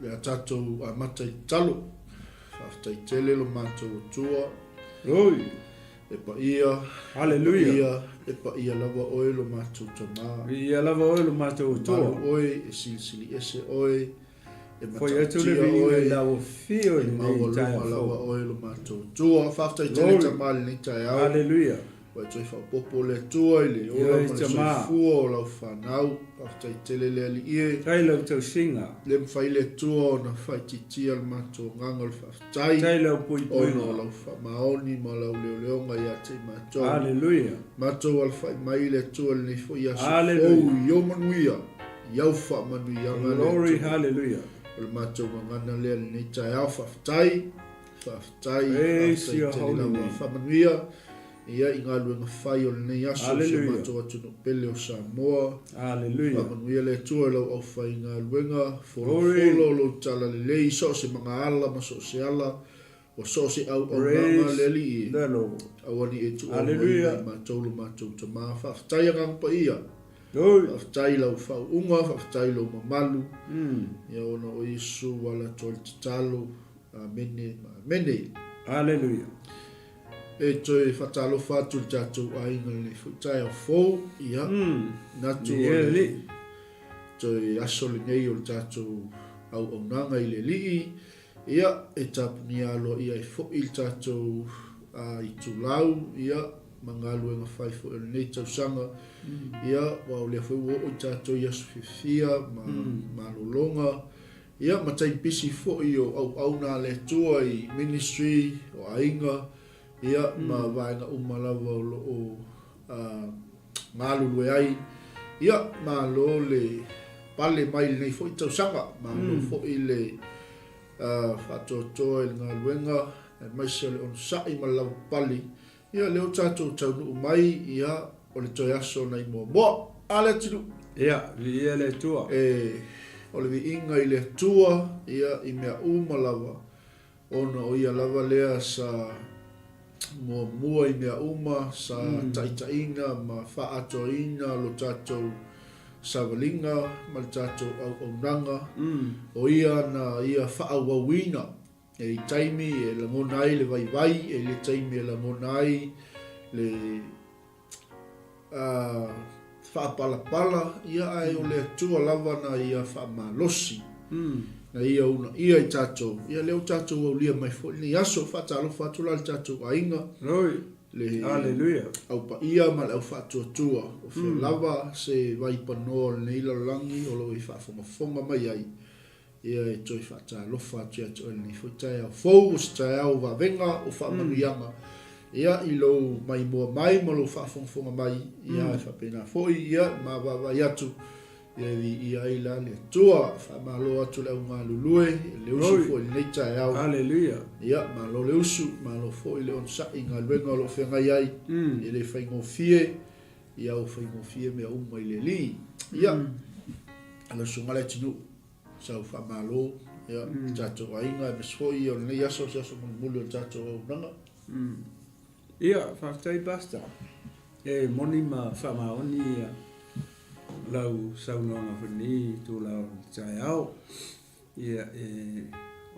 Le a tatou amata i tatalo. Faafetai tele lo matou Atua. Oi. E paia. Haleluia. E paia, e paia lava oe lo matou Tama. Viia lava oe lo matou Atua. Malu oe, e silisili ese oe. E Foi atu le matautia viiga oe. i lau afio i E lenei maualuga taeao lava fou. oe lo matou Atua. Faafetai tele Glory. Tama i lenei taeao. Haleluia. Ua e toe faaopoopo le Atua i le ola Ioe ma le Tama. soifua o lau fanau. Faafetai tele le Alii e. Faafetai lau tausiga. Le mafai le Atua ona faaitiitia le matou agaga o le faafetai. Faafetai lau Ona puipuiga. o lau faamaoni ma lau leoleoga ia te i matou. Haleluia. Matou alafai mai le Atua i lenei foi aso fou Haleluia. i ou manuia, i au faamanuiaga le Glory Atua. haleluia. O le matou gagana lea i lenei taeao. Faafetai. Faafetai, Praise faafetai your tele holy lava. name. Faamanuia ia i galuega fai o lenei aso i si o Hallelujah. matou atunuu pele o Samoa. Hallelujah. Faamanuia le Atua i lau aufaigaluega, Glory. folofolo lou talalelei i so o se magaala ma so o se ala, o so o se auaunaga Praise le Alii e. the Lord. Aua ne i e tuuaunoaina Hallelujah. i matou lo matou Tama. Faafetai Agaga Paia. Glory. Faafetai i lau faauuga, faafetai i lou mamalu. Mm. Ia ona o Iesu ua ala atu ai le tatalo. Amene ma amene. Aleluia. E toe faatalofa atu i le tatou aiga i lenei foi taeao fou. Ia, Mm. manatu Viia o le le Alii. toe aso lenei o le tatou auaunaga i le Alii. Ia, e tapunia aloaia ai foi le tatou itulau, ia, ma galuega fai foi o lenei tausaga. Ia, aua o lea foi ua oo i tatou i aso fiafia ma malologa. Ia, ma taimi pisi foi o auauna a le Atua i ministry, o aiga, ia, ma vaega uma lava o lo o galulue ai. Ia, malo le pale mai i lenei foi tausaga, malo foi le faatoatoa i le galuega, aemaise o le onosai ma le lavapapale. Ia, lea ua tatou taunuu mai, ia, o le toe aso nai Moamoa. A le atunuu. Ia, viia le Atua. E, o le viiga i le Atua, ia, i mea uma lava, ona o Ia lava lea sa muamua i mea uma, sa taitaiina ma faaatoaina lo tatou savaliga ma le tatou auaunaga, o Ia na Ia faaauauina. E i taimi e lagona ai le vaivai, e i le taimi e lagona ai le faapalapala, ia ae o le Atua lava na ia faamalosi, na ia uunaia i tatou, ia lea ua tatou aulia mai foi lenei aso. Faatalofa atu la i le tatou aiga, le au paia ma le au faatuatua, o fea lava se vaipanoa o lenei lalolagi o lo o i faafogafoga mai ai. Ia e toe faatalofa atu ia te oe lenei foi taeao fou, o se taeao o vavega, o faamanuiaga, ia i lou maimoa mai ma lou faafogafoga mai, ia e faapena foi, ia ma vaavaai atu, ia e viia ai la le Atua. Faamalo atu le au galulue, le usu foi i lenei taeao. Haleluia. Ia, malo le usu, malo foi le onosai i galuega o lo o feagai ai, e le faigofie, ia ua faigofie mea uma i le Alii. Ia, lau susuga le atunuu. Sau faamalo ia mm. tatou aiga aemaise foi o lenei aso se aso mulimuli o le tatou auaunaga. Mm. Ia, faafetai Pastor. E moni ma faamaoni ia lau saunoaga foi lenei itula o le taeao. Ia, e,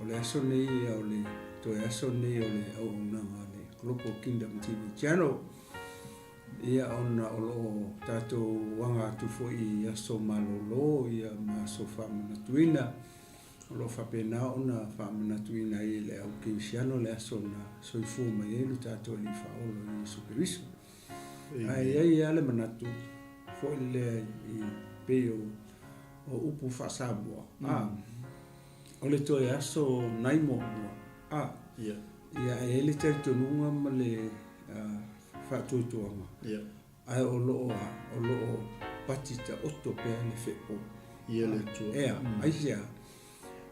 o le aso nei ia o le toe aso nei o le auaunaga a le Global Kingdom TV Channel. Ia ona o lo o tatou aga atu foi i aso malolo ia ma aso faamanatuina, o lo o faapena ona faamanatuina ai e le au kerisiano le aso na soifua mai ai lo tatou Alii Faaola o Iesu Keriso. Ae i ai lava le manatu foi lea i pei o o upu faa-Samoa, a, o le toe aso nai Moamoa, a, ia e i ai le talitonuga ma le faatuatuaga, ae o lo o a? O lo o pati taoto pea le fepo. Ia le Atua. Ea, aisea?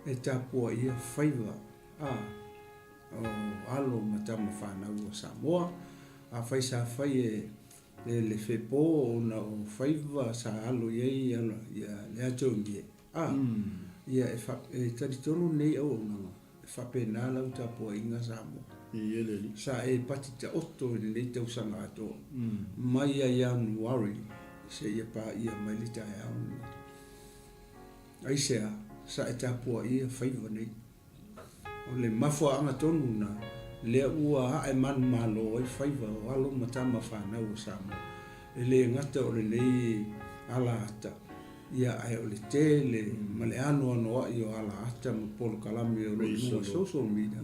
E tapuaia faiva a o alo ma tama fanau a Samoa. Afai sa fai e e le fepo ona o faiva sa alo i ai ia le Atonie, a, ia e fa, e talitonu lenei auaunaga E faapena lau tapuaiga Samoa. Viia le Alii. Sa e pati taoto i lenei tausaga atoa, mai ia Ianuari seia paia mai le taeao lenei. Aisea? Sa e tapuaia faiva nei. O le mafuaaga tonu lena lea ua ae manumalo ai faiva o alo ma tama fanau a Samoa. E le gata o lenei alaata, ia ae o le tele ma le anoanoai o alaata ma polokalame o lo o i luga o social media,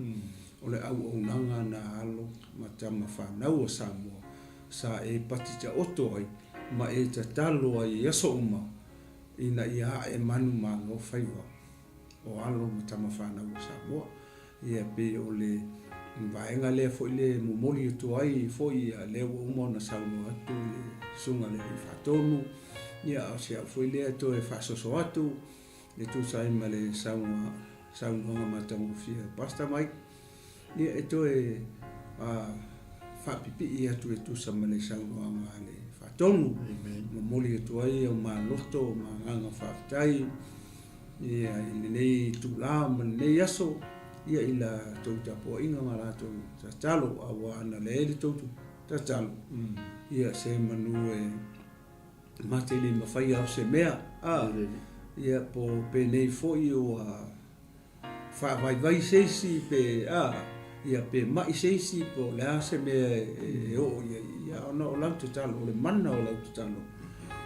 o le auaunaga na a alo ma tama fanau a Samoa sa e pati taoto ai ma e tatalo ai i aso uma ina ia ae manumalo faiva o alo ma tama fanau a Samoa. Ia pei o le vaega lea foi le momoli atu ai foi ia lea ua uma ona saunoa atu le Susuga i le Alii Faatonu, ia a o si au foi lea toe faasoso atu e tusa ai ma le saunoaga matagofie a Pastor Mike, ia e toe faapipii atu e tusa ma le saunoaga a le Faatonu. Momoli atu ai au maloto ma agaga faafetai ia i lenei itula ma lenei aso ia i la tou tapuaiga ma la tou tatalo aua ana leai le tou tatalo ia se manu e ma te le mafai ao se mea a ia po penei foi ua faavaivai se isi pe a, ia pe maʻi se isi po o le a se mea e oo i ai, ia ona o lau tatalo, o le mana o lau tatalo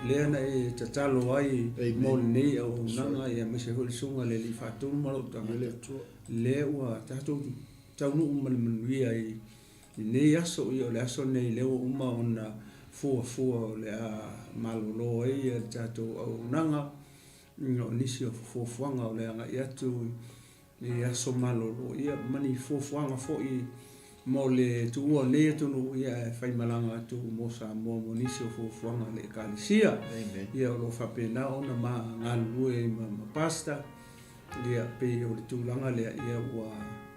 lea na e tatalo ai mo lenei auaunaga, ia aemaise foi le Susuga i le Alii Faatonu ma lou tagata, lea ua tatou taunuu ma le manuia i lenei aso. Ia o le aso lenei lea ua uma ona fuafua o le a malolo ai le tatou auaunaga. O nisi o fuafuaga o le agai atu i aso malolo, ia ma ni fuafuaga foi mo le tuua o lenei atunuu, ia e faimalaga atu mo Samoa mo nisi o fuafuaga a le Ekalesia. Ia o lo o faapena ona ma galulue ai ma pastor, ia pei o le tulaga lea, ia ua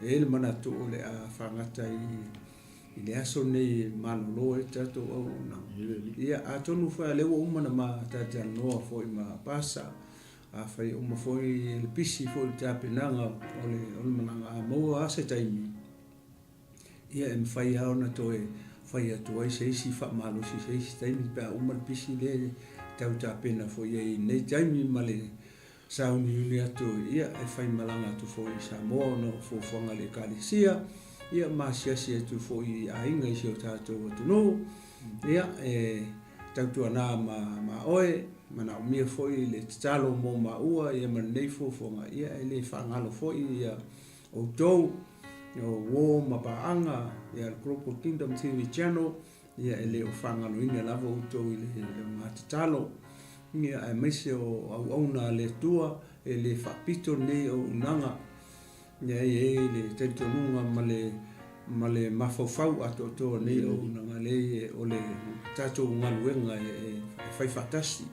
i ai le manatu o le a fagata i le aso lenei e malolo ai le tatou auaunaga. Ia, atonu foi a lea ua uma ona ma talatalanoa foi ma Pasa, afai e uma foi le pisi foi le tapenaga o le, o le malaga, a maua lava se taimi, ia e mafai lava ona toe fai atu ai se isi faamalosi se isi taimi pe a uma le pisi lea e tau tapena foi ai i lenei taimi ma le sauniuni atu ia e faimalaga atu foi i Samoa ona o fuafuaga a le Ekalesia, ia ma asiasi atu foi i aiga i si o tatou atunuu, ia e tautuana ma ma oe, manaomia foi le tatalo mo maua ia ma lenei fuafuaga, ia e le faagalo foi ia outou o uo ma paaga ia le Global Kingdom TV Channel, Ia, e le o faagaloina lava outou i le matatalo, ia, aemaise o auauna a le Atua, e le faapito lenei auaunaga. Ia, e i ai le talitonuga ma le, ma le mafaufau atoatoa o lenei auaunaga, leai, o le tatou galuega e fai faatasi.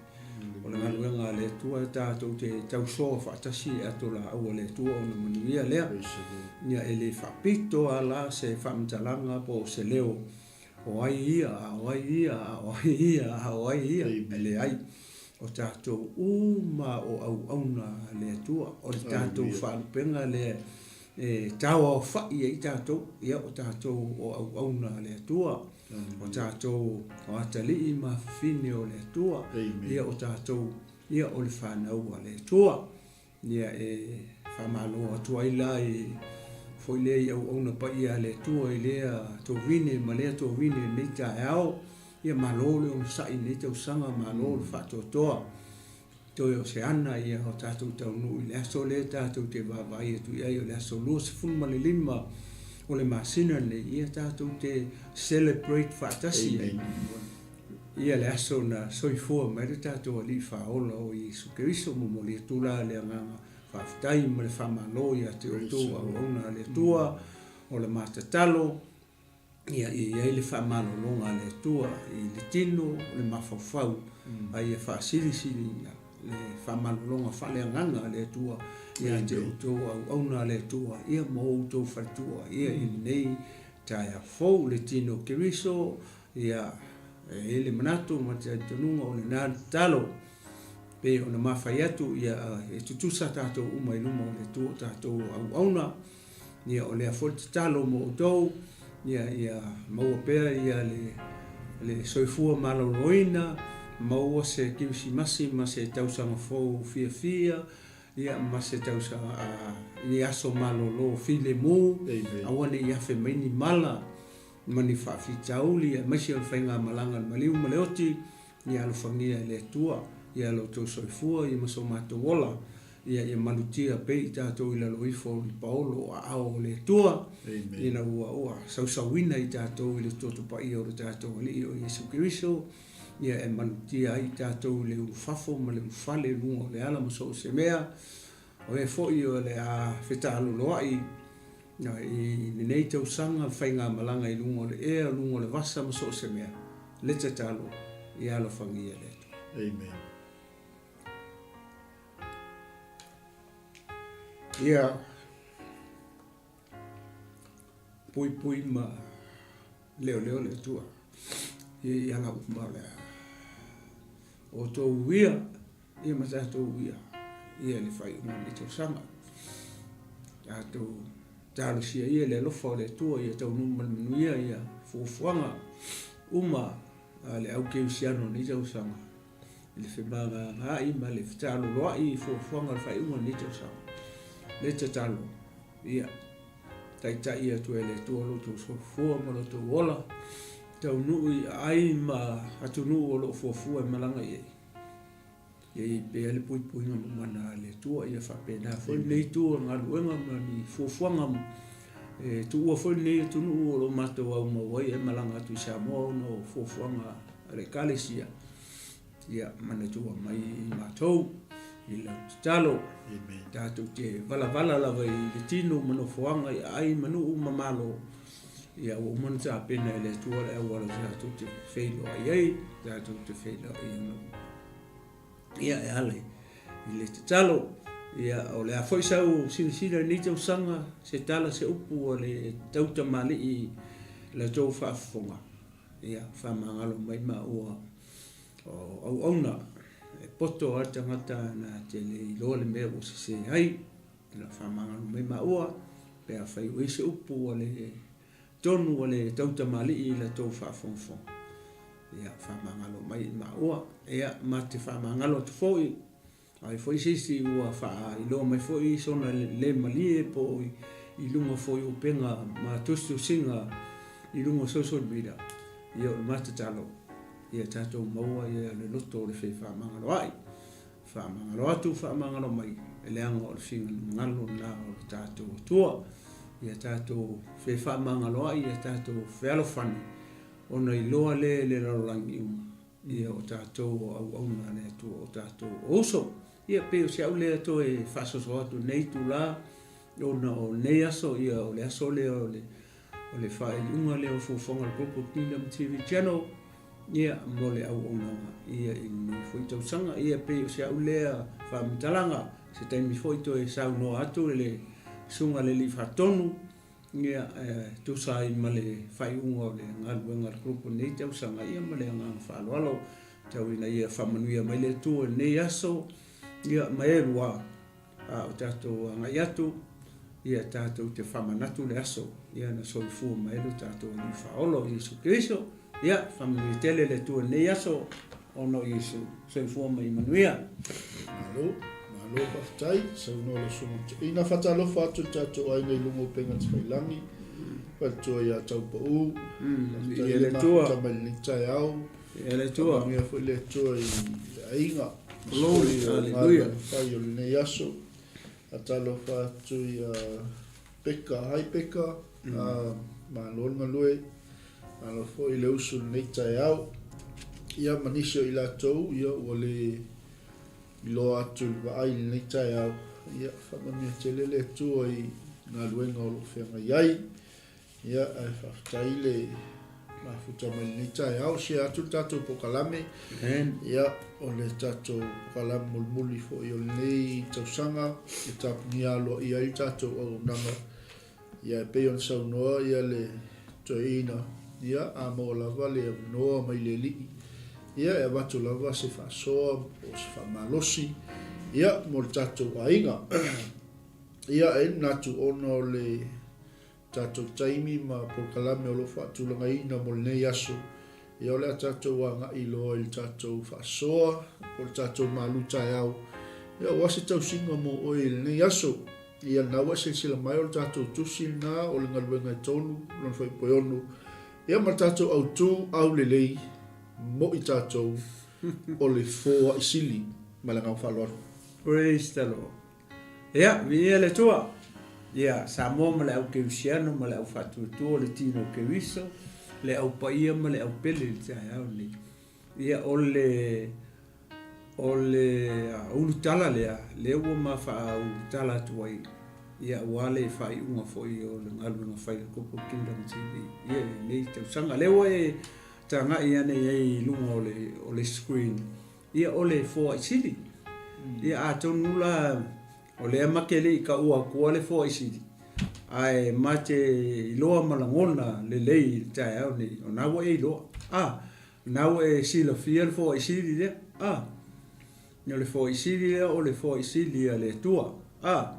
O le galuega a le Atua e tatou te tausoa faatasi i ato laau a le Atua ona manuia lea. Ia, e le faapito lava la se faamatalaga po o se leo O ai ia, a o ai ia, a o ai ia, a o ai ia, e leai. O tatou uma o auauna a le Atua. O le tatou faalupega lea e tauaofa'i ai tatou, ia o tatou o auauna a le Atua. O tatou o atalii ma afafine o le Atua. Ia o tatou, ia o le fanau a le Atua. Ia e faamalo atu ai la i foi lea i auauna paia a le Atua i lea tovine ma lea tovine i lenei taeao. Ia malo le onosai i lenei tausaga, malo le faatoatoa. Toe o se ana ia o tatou taunuu i le aso lea tatou te vaavaai atu i ai o le aso 25 o le masina lenei, ia tatou te celebrate faatasi ai. Ia le aso na soifua mai ai lo tatou Alii Faaola o Iesu Keriso, momoli atu la le agaga faafetai ma le faamalo ia te outou auauna a le Atua, o le ma tatalo, ia i ai le faamalologa a le Atua i le tino o le mafaufau, a ia faasilisiliina le faamalologa faaleagaga a le Atua ia te outou auauna a le Atua, ia ma outou faletua, ia i lenei taeao fou, le tino o Keriso, Ia, e i ai le manatu ma le talitonuga o lena le tatalo, pei ona mafai atu, ia, e tutusa tatou uma i luma o le Atua o tatou auauna. Ia, o lea foi le tatalo mo outou, ia, ia maua pea ia le, le soifua maloloina, maua se Kerisimasi ma se tausaga fou fiafia, Ia, ma se tausaga, a, ni aso malolo filemu, aua ne i afe mai ni mala ma ni faafitauli, aemaise o le faigamalaga a le maliu ma le oti, ia alofagia e le Atua, ia lo outou soifua, ia ma so matou ola, ia, ia malutia pea i tatou i lalo ifo o le paolo o aao o le Atua, ina ua, ua sausauina i tatou i le toto paia o lo tatou Alii o Iesu Keriso, ia e malutia ai i tatou i le ulufafo ma le ulufale i luga o le ala ma so o se mea, o e foi o le a fetaaloloai i lenei tausaga faigamalaga i luga o le ea, luga o le vasa ma so o se mea, le tatalo ia alofagia e le Atua. Amen. Ia puipui ma leoleo le Atua i ala uma o le a outou uia ia ma tatou uia ia le faaiuga o lenei tausaga. Tatou talosia ia le alofa o le Atua ia taunuu ma le manuia ia fuafuaga uma a le au kerisiano o lenei tausaga i le femagaagai ma le fetaaloloai i fuafuaga o le faaiuga o lenei tausaga. Le tatalo ia taitai atu e le Atua lo outou soifua ma lo outou ola, taunuu i aai ma atunuu o lo o fuafua e malaga i ai. Ia i ai pea le puipuiga mamana a le Atua, ia faapena foi lenei itu o le galuega ma ni fuafuaga e tuua foi lenei atunuu o lo o matou aumau ai e malaga atu i Samoa ona o fuafuaga a le Ekalesia. Ia manatua mai i matou i lau tatalo. Amen. Tatou te valavala lava i le tino ma nofoaga i aai ma nuu ma malo. Ia ua uma ona tapena e le Atua le auala tatou te feiloai ai, tatou te feiloai ona ia e ala i le tatalo. Ia o le a foi sau silasila i lenei tausaga, se tala se upu a le tautamalii i la outou faafofoga. Ia faamagalo mai maua o auauna e poto lava le tagata na te le iloa le mea ua sese ai. Ia faamagalo mai maua pe afai ua i ai se upu ua le tonu ua le tautamalii i la tou faafogafoga. Ia faamagalo mai i maua. Ia ma te faamagalo atu foi Ai foi se isi ua faailoa mai foi sona le malie po o i luga foi o upega ma tusitusiga i luga o social media, ia o le ma tatalo, ia tatou maua ia le loto o le fefaamagaloa'i, faamagalo atu faamagalo mai, leaga o le finagalo lena o le tatou Atua. Ia tatou fefaamagaloa'i, ia tatou fealofani, ona iloa lea e le lalolagi uma. Ia o tatou o auauna a le Atua, o tatou o uso. Ia pei o si au lea toe faasoso atu i lenei itula, ona o lenei aso, ia o le aso lea o le, o le faaiuga lea o fuafuaga a le Global Kingdom TV Channel, ia mo le auaunaga ia i lenei foi tausaga. Ia pei o si au lea faamatalaga, se taimi foi toe saunoa atu i le Susuga i le Alii Faatonu, Ia, e tusa ai ma le faaiuga o le galuega a le group o lenei tausaga, ia ma le agaga faaaloalo, tau ina ia faamanuia mai le Atua i lenei aso, ia ma e lua, a o tatou agai atu, ia tatou te faamanatu le aso, ia na soifua mai ai lo tatou Alii Faaola o Iesu Keriso. Ia, faamanuia tele le Atua i lenei aso, ona o Iesu. Soifua ma ia manuia. Malo, malo faafetai, saunoa lau Susuga Toeaina. Faatalofa atu i le tatou aiga i luga o upega tafailagi, faletua ia Taupau, faafetai le mafuta mai lenei taeao. Ia le Atua. Faamanuia foi le Atua i le aiga. Glory, hallelujah. Fai o lenei aso. Faatalofa atu ia Peka, hi Peka, malo le galue. Malo foi le usu i lenei taeao. Ia ma nisi o i latou ia ua le iloa atu i le vaai i lenei taeao. Ia faamanuia tele le Atua i galuega o lo o feagai ai. Ia ae faafetai le mafuta mai lenei taeao. Share atu le tatou polokalame. Amen. Ia o le tatou polokalame mulimuli foi o lenei tausaga e tapunia aloaia ai le tatou auaunaga. Ia e pei ona saunoa ia le toeaina, ia a maua lava le avanoa mai le Alii, ia e avatu lava se faasoa po o se faamalosi, ia mo le tatou aiga. Ia e manatu ona o le tatou taimi ma polokalame o lo o faatulagaina mo lenei aso, ia o le a tatou agai loa i le tatou faasoa po o le tatou malu taeao. Ia, ua se tausiga mo oe i lenei aso. Ia, lena ua e silasila mai o le tatou tusi lena o le galuega e tolu, lona fuaiupu e ono, ia ma le tatou autu aulelei mo i tatou o le foai sili. Ma le agaga faaaloalo. Praise the Lord. Ia, viia le Atua. Ia, Samoa ma le au Keusiano ma le au faatuatua, le tino Keriso, le au paia ma le au pele i le taeao lenei. Ia, o le, o le ulutala lea, lea ua ma faaulutala atu ai, ia, aua le faaiuga foi o le galuega fai a le Corporate Kingdom TV, ia, i lenei tausaga. Lea ua e tagai ane i ai i luga o le, o le screen, ia, o le foai sili. Ia, atonu la, o lea ma te le i taua atua le foai sili, ae ma te iloa ma lagona lelei i le taeao nei, o na ua e iloa. A, Na ua e silafia le foai sili lea. A. O le foai sili lea o le foai sili a le Atua. A.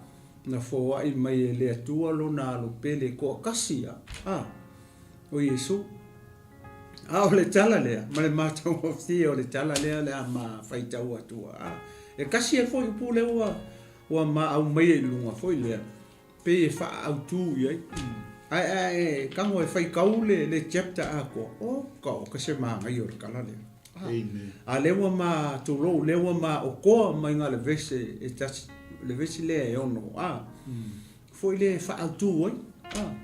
Na foai mai e le Atua lona alo pele toatasi a. A. O Iesu. A o le tala lea, ma le matagofie o le tala lea o le a ma faitau atua. A. E kasi ai foi upu lea ua, ua ma aumaia i luga foi lea. Pei e faaautu i ai. Ae a e tago e faitau le, le chapter atoa, oka oka se manaia o le tala lea. Amen. A lea ua ma tulou, lea ua ma okoa mai na le vese e tasi, le vesi lea e ono, a. Foi lea e faaautu ai, a,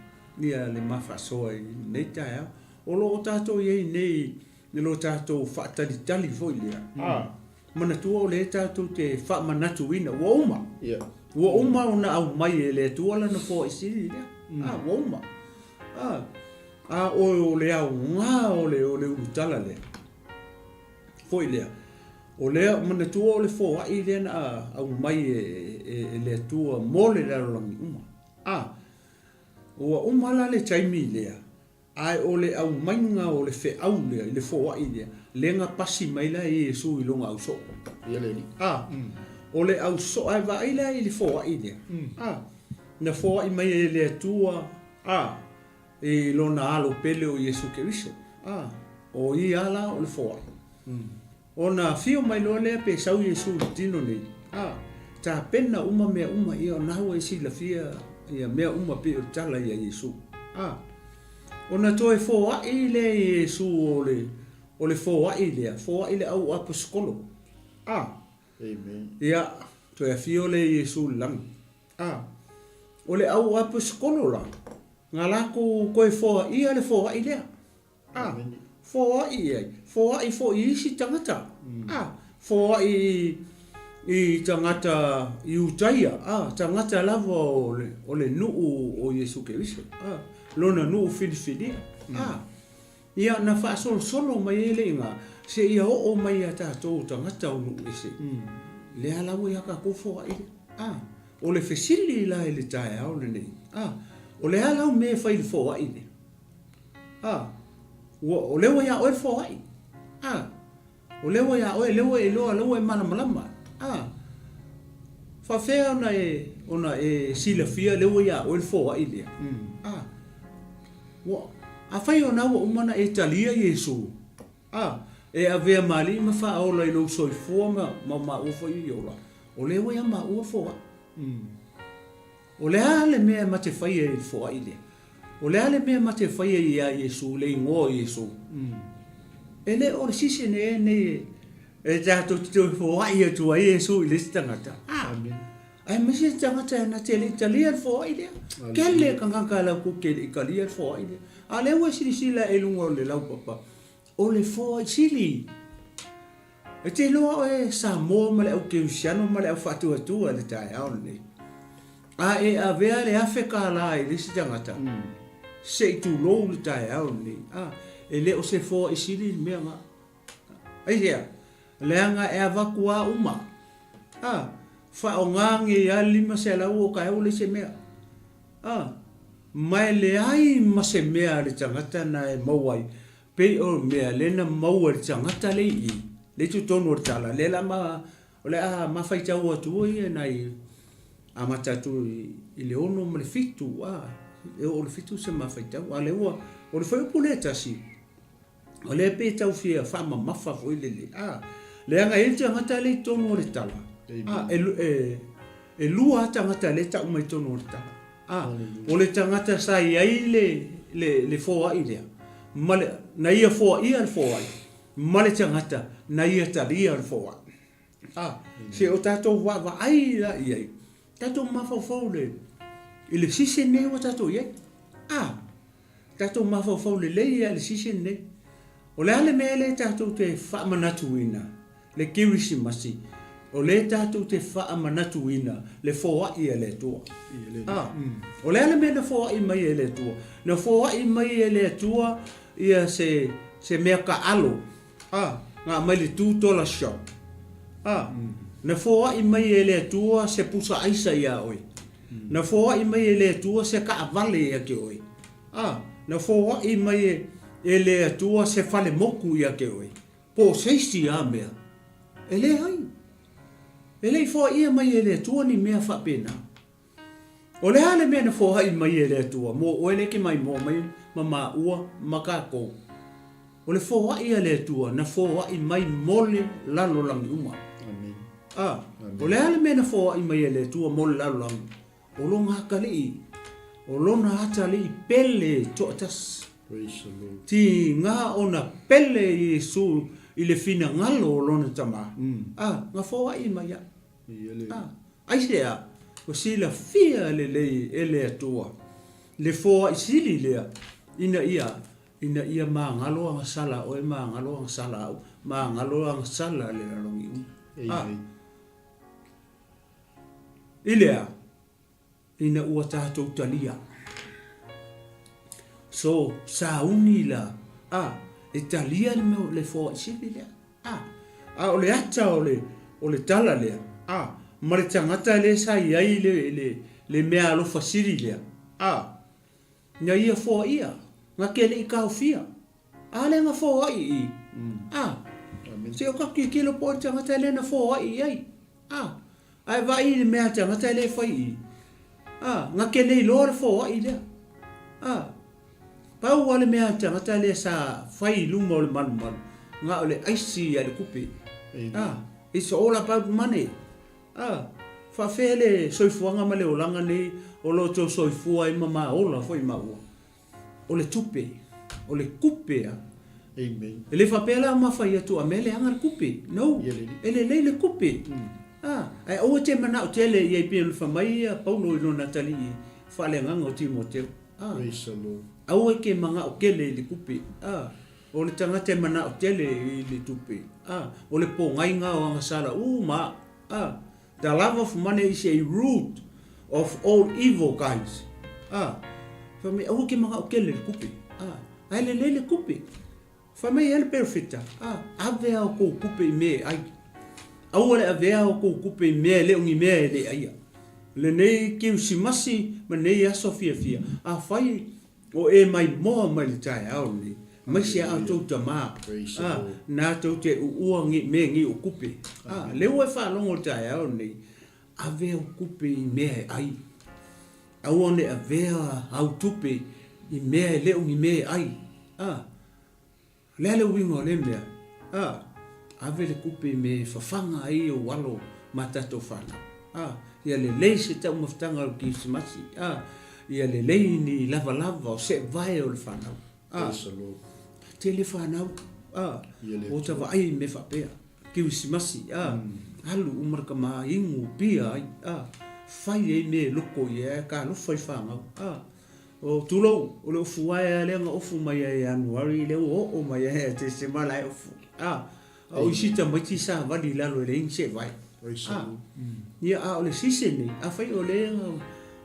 ia le ma faasoa i lenei taeao. O lo o tatou i ai nei i lo tatou faatalitali foi lea, a. Manatua o lea tatou te faamanatuina, ua uma. Yeah. Ua uma ona aumai e le Atua lana foai sili lea. Mm. Ah, ua uma. Ah, a o, o le aoga o le, o le ulutala lea. Foi lea. O lea, manatua o le foai lea na aumai e, e, e le Atua mo le lalolagi uma. Ah, ua uma la le taimi lea. Ae o le aumaiga o le feau lea i le foai lea, lea na pasi mai la e Iesu i lona ausoo. Ia le Alii. A, o le ausoo, ae vaai la i le foai lea. A, na foai mai e le Atua, a, i lona Alo pele o Iesu Keriso. A, o Ia la o le foai. Ona afio mai loa lea pe sau Iesu i le tino nei, a, tapena uma mea uma, ia o na ua e silafia ia mea uma pei o le tala ia Iesu. A, ona toe foai lea i Iesu o le, o le foai lea, foai le au aposikolo. A, Amen. ia, toe afio lea i Iesu i le lagi. A, o le au aposikolo la, na latou toe foaia le foai lea. A, foai i ai, foai foi i isi tagata. A, foai i, i tagata Iutaia, a, tagata lava o le, o le nuu o Iesu Keriso, a, lona nuu filifilia. A, ia na faasolosolo mai ai le iga, seia oo mai ia tatou tagata o nuu ese. Lea la ua ia tatou foai lea. A, o le fesili la i le taeao lenei, a, o le a lau mea e fai i le foai lea? A, ua, o lea ua iā oe le foai. A, o lea ua iā oe, lea ua e iloa, lea ua e malamalama. A, faafefea ona e, ona e silafia lea ua iā oe le foai lea? A, ua, afai o na ua uma ona e talia Iesu, a, e avea ma Alii ma Faaola i lou soifua ma, ma maua foi i ola, o lea ua iā maua le foai. O le a le mea ma te faia i le foai lea? O le a le mea ma te faia iā Iesu, le igoa o Iesu? E le o le season ea nei e tatou te toe foai atu ai Iesu i le isi tagata. Ah, aemaise le tagata na te le i talia le foai lea. Kele tagata latou te le i talia le foai lea. A lea ua silasila i luga o le laupapa, o le foai sili. E te iloa oe Samoa ma le au Kerisiano ma le au faatuatua i le taeao lenei. A e avea le $1000 i le isi tagata, se i tulou le taeao lenei, a, e le o se foai sili le mea na. Aisea? Leaga e avatu a uma. A, faaaoga nei a le 500 o taeao ua leai se mea. A, ma e leai ma se mea a le tagata na e maua ai Pei o mea lea na maua e le tagata le i i, le i totonu o le tala, lea la ma, o le a mafaitau atu ai ia nai amata atu i le 6 ma le 7, a, e oo i le 7 se mafaitau. A lea ua, o le fuaiupu lea e tasi, o lea pei e tau fia faamamafa foi lele, a, leaga e i ai le tagata lea i totonu o le tala. A, e, e, e lua a tagata lea e tau mai totonu o le tala. A, o le tagata sa i ai le, le, le foai lea, ma le, na ia foaia le foai, ma le tagata na ia talia le foai. A, se o tatou vaavaai la i ai, tatou mafaufau le, i le season nei ua tatou i ai. A, tatou mafaufau lelei lava i le season nei. O le a le mea lea tatou te faamanatuina le Kerisimasi, o lea tatou te faamanatuina le foai a le Atua. A, o le a le mea na foai mai e le Atua? Na foai mai e le Atua ia se, se mea kaalo, a, na aumai le $2 shop. A, na foai mai e le Atua se pusa aisa iā oe. Na foai mai e le Atua se kaavale ia te oe. A, na foai mai e le Atua se fale moku ia te oe, po o se isi a mea. E leai. E le i foaia mai e le Atua ni mea faapena. O le a le mea na foai mai e le Atua mo oe lea e te maimoa mai ma maua ma tatou? O le foai a le Atua na foai mai mo le lalolagi uma. Amen. A, o le a le mea na foai mai e le Atua mo le lalolagi? O lona atalii, o lona atalii pele toatasi. Praise the Lord. Tiga ona pele Iesu i le finagalo o lona Tama. A, na foai mai au. A, aisea? Ua silafia lelei e le Atua le foai sili lea ina ia ina ia magalo agasala oe, magalo agasala au, magalo agasala le lalolagi uma. A, I lea, ina ua tatou talia. So, sauni la, a, e talia le mea, le foai sili lea. A, a o le ata o le, o le tala lea, a, ma le tagata lea sa i ai le, le, le mea alofa sili lea, a, na ia foaia, na te le i taofia. A lea na foai i i. A, se o ka tilotilo po o le tagata lea na foai i ai. A, ae vaai i le mea a le tagata lea e fai i i. A, na te le iloa le foai lea. A, pau lava le mea a le tagata lea sa fai i luma o le malumalu, na o le aisi a le kupe. A, it's all about money. A, faafefea le soifuaga ma le olaga nei o lo outou soifua ai ma maola foi maua? O le tupe, o le kupe a. Amen. E le faapea la ma fai atu a mea leaga le kupe. No. E lelei le kupe. A, ae aua te manao tele i ai pei ona fai mai ia Paulo i lona atalii faaleagaga o Timoteo. A. Praise the Lord. Aua e te manao tele i le kupe. A, o le tagata e manao tele i le tupe. A, o le pogaiga o agasala uma. A, The love of money is a root of all evil guys. Ah, fai mai aua ke manao tele le kupe. Ah, ae lelei le kupe. Fai mai e le perofeta, ah, ave a o kou kupe i mea e ai. Aua le avea o kou kupe i mea e le o ni mea e le aia. Lenei Kerisimasi ma nei aso fiafia, afai O e maimoa mai le taeao lenei, maise a outou tama, a, na tou te uua ngi me ngi o kupe. A, le ua e faalogo le taeao lenei, ave au kupe i mea e ai. Aua ne avea au tupe i mea e le o ni mea e ai. A, O le a le uiga o lea mea? A, ave le kupe i mea e fafaga ai ou alo ma tatou fanau. A, ia lelei se taumafataga o le Kerisimasi. A, ia lelei ni lavalava o seevae o le fanau. A, tele fanau. A, ua ta vaai i mea faapea. Kerisimasi. A, alu uma le tama inu pia ai. A, fai ai mea e loko i ai, talofa i fanau. A, O, tulou, o le ofu ae a lea na ofu mai ai ia Ianuari, lea ua oo mai ai ia Tesema la e ofu. A, a o isi tamaiti sa vali i lalo e leai ni seevae. A, ia, a o le season nei, afai o lea,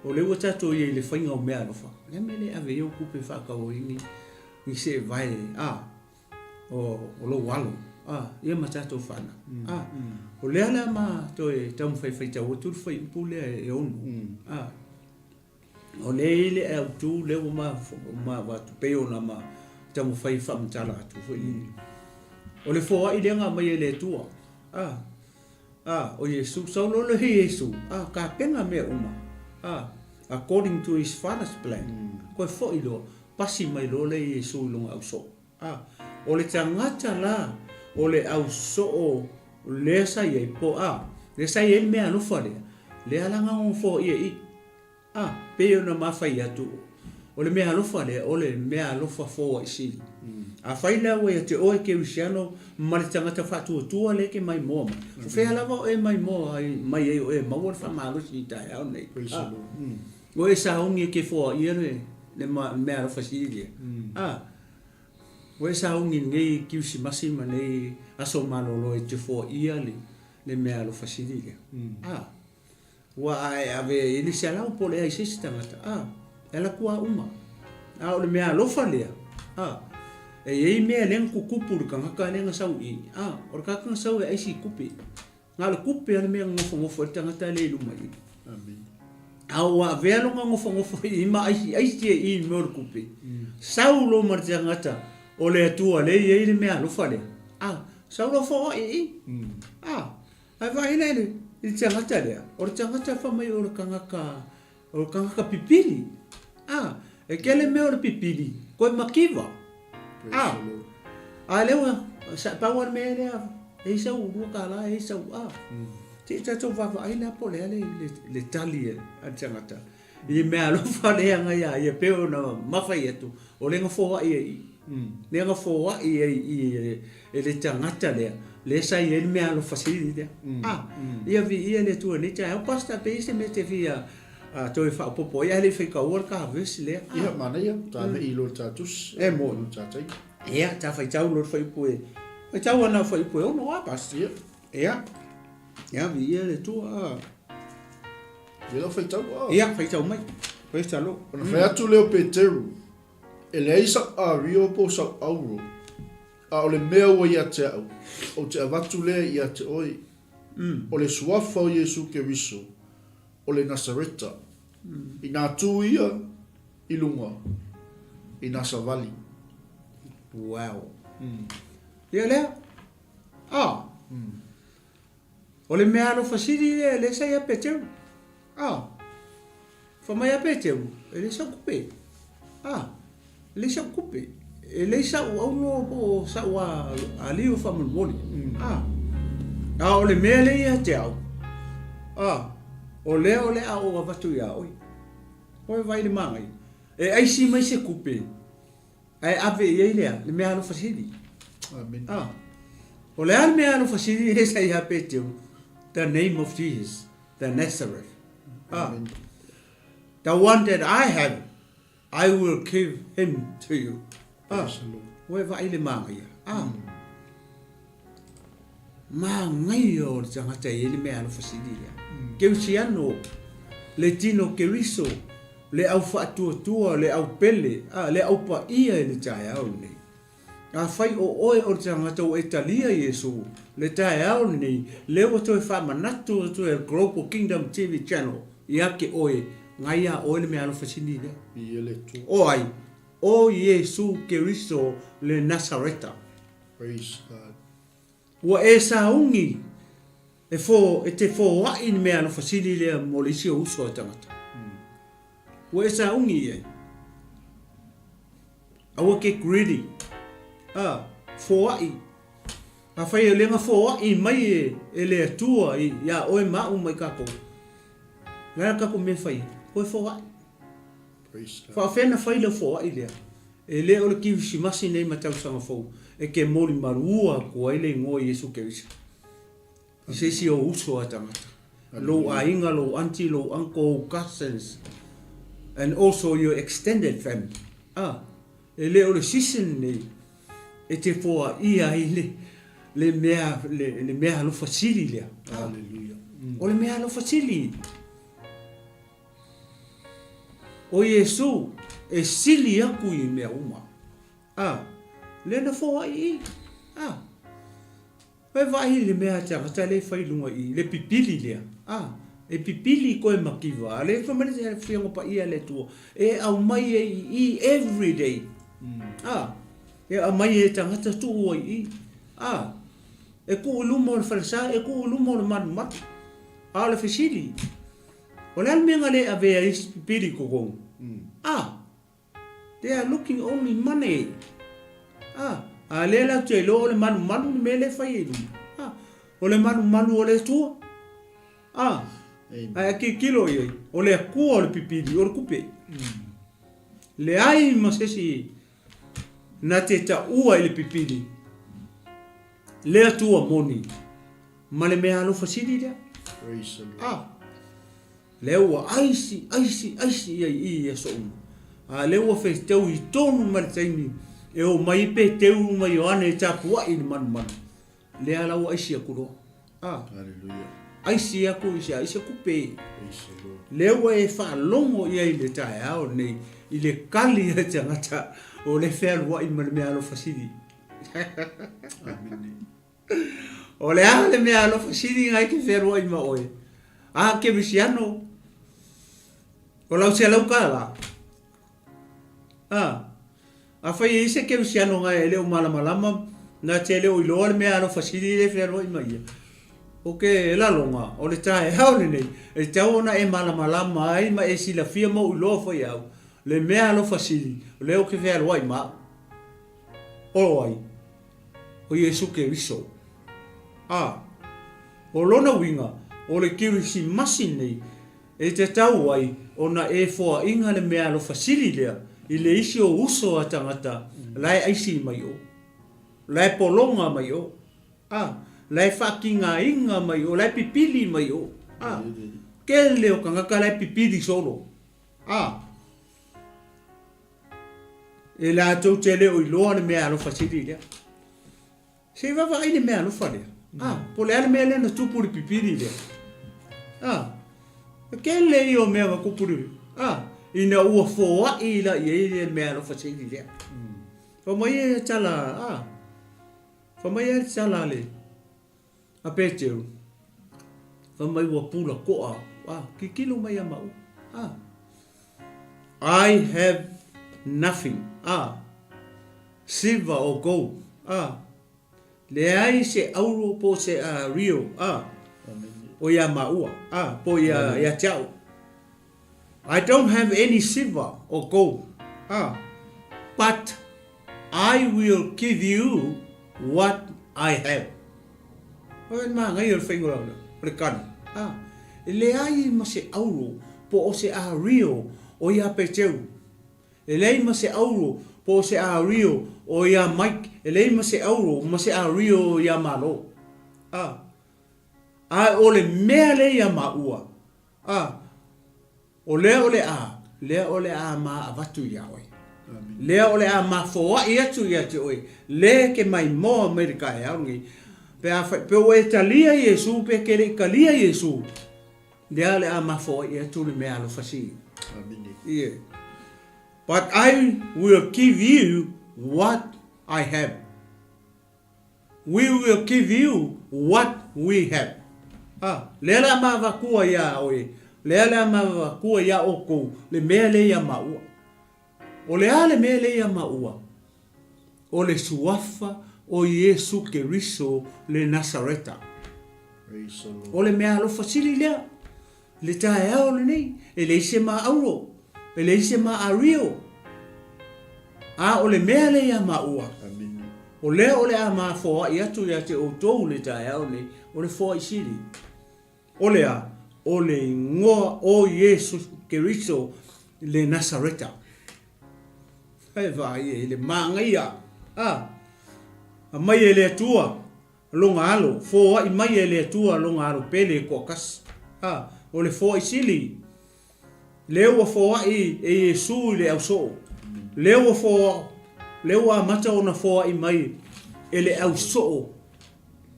o lea ua tatou i ai i le faiga o meaalofa, o le a mea le ave ai ou tupe e faatau ai ni, ni seevae, a, o, o lou alo, a, ia ma tatou fanau. A, o lea la ma toe taumafai e faitau atu le fuaiupu lea e 6. A. O lea e i ai le autu lea ua ma avatu pei ona ma taumafai e faamatala atu foi lele. O le foai lea na aumai e le Atua. A, a, o Iesu, sau loa lea i Iesu, a, tapena mea uma. A, according to his father's plan. Koe foi loa, pasi mai loa lea i Iesu i lona ausoo. A, o le tagata la o le ausoo lea sa i ai, po a, Lea sa i ai le meaalofa lea, lea la na gofoaia i i. A, pei ona ma fai atu, o le meaalofa lea, o le meaalofa foai sili. Afai la ua ia te oe kerisiano ma le tagata faatuatua lea e te maimoa mai, o fea lava o e maimoa mai ai o e maua le faamalosi i taeao nei? A, ua e sauni e te foaia le meaalofa sili lea? A, ua e sauni i lenei Kirisimasi ma nei aso malolo e te foaia le meaalofa sili lea? A. Ua a e ave ai i le selau po o le ai se isi tagata, a, e ala atu a uma. A o le mea alofa lea, a, e i ai mea lea na tutupu i le tagata lea na sau i i, a, o le tagata na sau e aisi i tupe. Na o le tupe a le mea na nofonofo ai le tagata lea i luma i i. A ua avea lona nofonofo i i ma aisi aisi ai i i mea o le tupe, sau loa ma le tagata o le Atua lea e i ai le mea alofa lea, a, sau loa foai i i, a. Ae vaai la i le tagata lea, o le tagata fai mai o le tagata, o le tagata pipili. A, e tele mea o le pipili, koe makiva. A, a lea ua, pau lava le mea lea, e i sau $2, e i sau, a. Se i tatou vaavaai la po o le a le tali a le tagata i le meaalofa lea na ia ia pei ona mafai atu, o lea na foai ai i i. Lea na foai ai i i e le tagata lea, lea sa i ai le meaalofa sili lea. A, ia viia le Atua i lenei taeao. Pastor, pe i ai se mea e te fia toe faaopoopo ai, ae le i faitaua le ta verse lea. Ia, manaia, ta mei loa i le ta tusi. E moni. Ta taimi. Ia, ta faitau loa le fuaiupu e, faitau ana fuaiupu e 6 a, Pastor. Ia. Ia, ia, viia le Atua. A. Ia lau faitau a. Ia, faitau mai. Praise the Lord. Ona fai atu lea o Peteru, E leai sau ario po o sau auro, a o le mea ua ia te au, ou te avatu lea ia te oe, o le suafa o Iesu Keriso, o le Nasareta, inā tū ia i lunga, inā savali. Wow. Ia lea. Ah. O le mea alofa sili lea, lea sa ia Peteru. Ah. Fai mai ia Peteru, e leai sau kupe. Ah. E leai sau kupe. E leai sau aulo po o sau alio faamolemole. Ah. A o le mea lea ia te au, ah, o lea o le a ou avatu iā oe. Oe vaai i le manaia. E aisi mai se kupe. Ae ave i ai lea, le mea alofa sili. Amen. Ah. O le a le mea alofa sili lea sa ia Peteru? The name of Jesus, the Nazareth. Ah. Amen. The one that I have, I will give him to you. Ah. Praise the Lord. Ua e vaai le manaia. Ah. Manaia o le tagata e i ai le mea alofa sili lea. Keusiano, le tino Keriso, le au faatuatua, le au pele, a, le au paia i le taeao lenei. Afai o oe o le tagata ua e talia Iesu, le taeao lenei, lea ua toe faamanatu atu e le Global Kingdom TV Channel ia te oe, na ia oe le mea alofa sili lea. Viia le Atua. O ai? O Iesu Keriso le Nasareta. Praise God. Ua e sauni e fo, e te foai i le mea alofa sili lea mo le isi o uso a tagata. Ua e sauni i ai. Aua ke greedy. A, foai. Afai e le na foai mai e, e le Atua i, iā oe ma au ma i kākou. Le a le tatou mea e fai ai? Toe foai. Faafefea na fai lau foai lea? E le o le Kirisimasi nei ma tausaga fou e ke moli malua atu ai le igoa Iesu Keriso i se isi ou uso a tagata, lou aiga, lou aunty, lou uncle, ou cousins and also your extended family. A, e le o le season nei e te foaia ai le, le mea, le, le mea alofa sili lea. Hallelujah. O le mea alofa sili. O Iesū e sili aku i mea uma. A, lea na foai i. A, e vaai i le mea a te tagata lea e fai i luga i i, le pipili lea. A, e pipili koe makiva, a lea fai mai le Afioga Paia a le Atua, e aumai ai i i every day. A, e aumai e tagata tuu ai i i. A, e tuu i luma o le falesa, e tuu i luma o le malumalu. A o le fesili, O le a le mea na le avea ai isi pipili i totonu? Ah! They are looking only money. Ah! A lea latou te iloa o le malumalu le mea lea e fai ai i luma. Ah! O le malumalu o le Atua. A, ae a tilotilo i ai, o le Atua o le pipili, o le kupe. Leai ma se isi na te taua i le pipili le Atua moni ma le mea alofa sili lea. A, lea ua aisi, aisi, aisi ia i i aso uma. A lea ua fetau i tonu ma le taimi e o mai ai Peteru ma Ioane e tapuai i le manumanu. Lea la ua aisi atu loa. A. Hallelujah. Aisi atu i se a i se kupe. Praise the Lord. Lea ua e faalogo i ai i le taeao lenei i le kali a le tagata o le fealuai ma le mea alofa sili. Amene. O le a le mea alofa sili na e te fealuai ma oe? A kerisiano, o lau $100. A. Afai e i ai se kerisiano na e le o malamalama, na te le o iloa le mea alofa sili lea e fealuai ma ia, o ke laloga o le taeao lenei, e tatau ona e malamalama ai ma e silafia ma ou iloa foi au, le mea alofa sili o lea ou te fealuai ma au. O ai? O Iesu Keriso. A. O lona uiga, o le Kerisimasi nei, E tatau ai ona e foaiga le mea alofa sili lea i le isi o uso a tagata la e aisi mai o, la e pologa mai o, a, la e faatigaina mai o, la e pipili mai o, a, tele o tagata la e pipili solo, a, e latou te le o iloa le mea alofa sili lea. Se i vaavaai le mea alofa lea. A, po o le a le mea lea na tupu i le pipili lea. A, e tele ia o mea na tupu i le, a, ina ua foai la i ai le mea alofa sili lea. Fai mai e tala, a, fai mai e tala le, a Peteru, fai mai ua pula toa, a, tilotilo mai ia maua, a, I have nothing, a, Silver or gold, a, leai se auro po o se rio, a, o iā māua, a, po o ia, ia te au. I don't have any silver or gold, a, but I will give you what I have. O le māngai o le whainga o le kani, a, e leai ma se auro po o se rio o iā Peteru. E leai ma se auro po o se ario o iā Mike, e leai ma se auro ma se ario o iā Malo. A. A o le mea lea iā māua, a, o lea o le a, lea o le a ma avatu iā oe. Lea o le a ma foai atu ia te oe, le ke maimoa mai le taeao lenei. Pe afai, pe ua e talia Iesu pe ke le i talia Iesu, Lea o le a mafoai atu le mea alofa sili. Amene. Yeah. But I will give you what I have. We will give you what we have. Ah, lea le a mavatua iā oe, lea le a mavatua iā outou le mea lea iā maua. O le a le mea lea iā maua? O le suafa o Iesu Keriso le Nasareta. O le mea alofa sili lea, le taeao lenei, e leai se ma auro, e leai se ma ario, a o le mea lea iā maua, o lea o le a ma foai atu ia te outou le taeao lenei, o le foai sili. O le a? O le igoa o Iesu Keriso le Nasareta. E vaai ai le māgaia, a, aumai e le Atua lona alo, foai mai e le Atua lona alo pele e toatasi. A, o le foai sili, lea ua foai e Iesu i le ausoo, lea ua foa, lea ua amata ona foai mai e le ausoo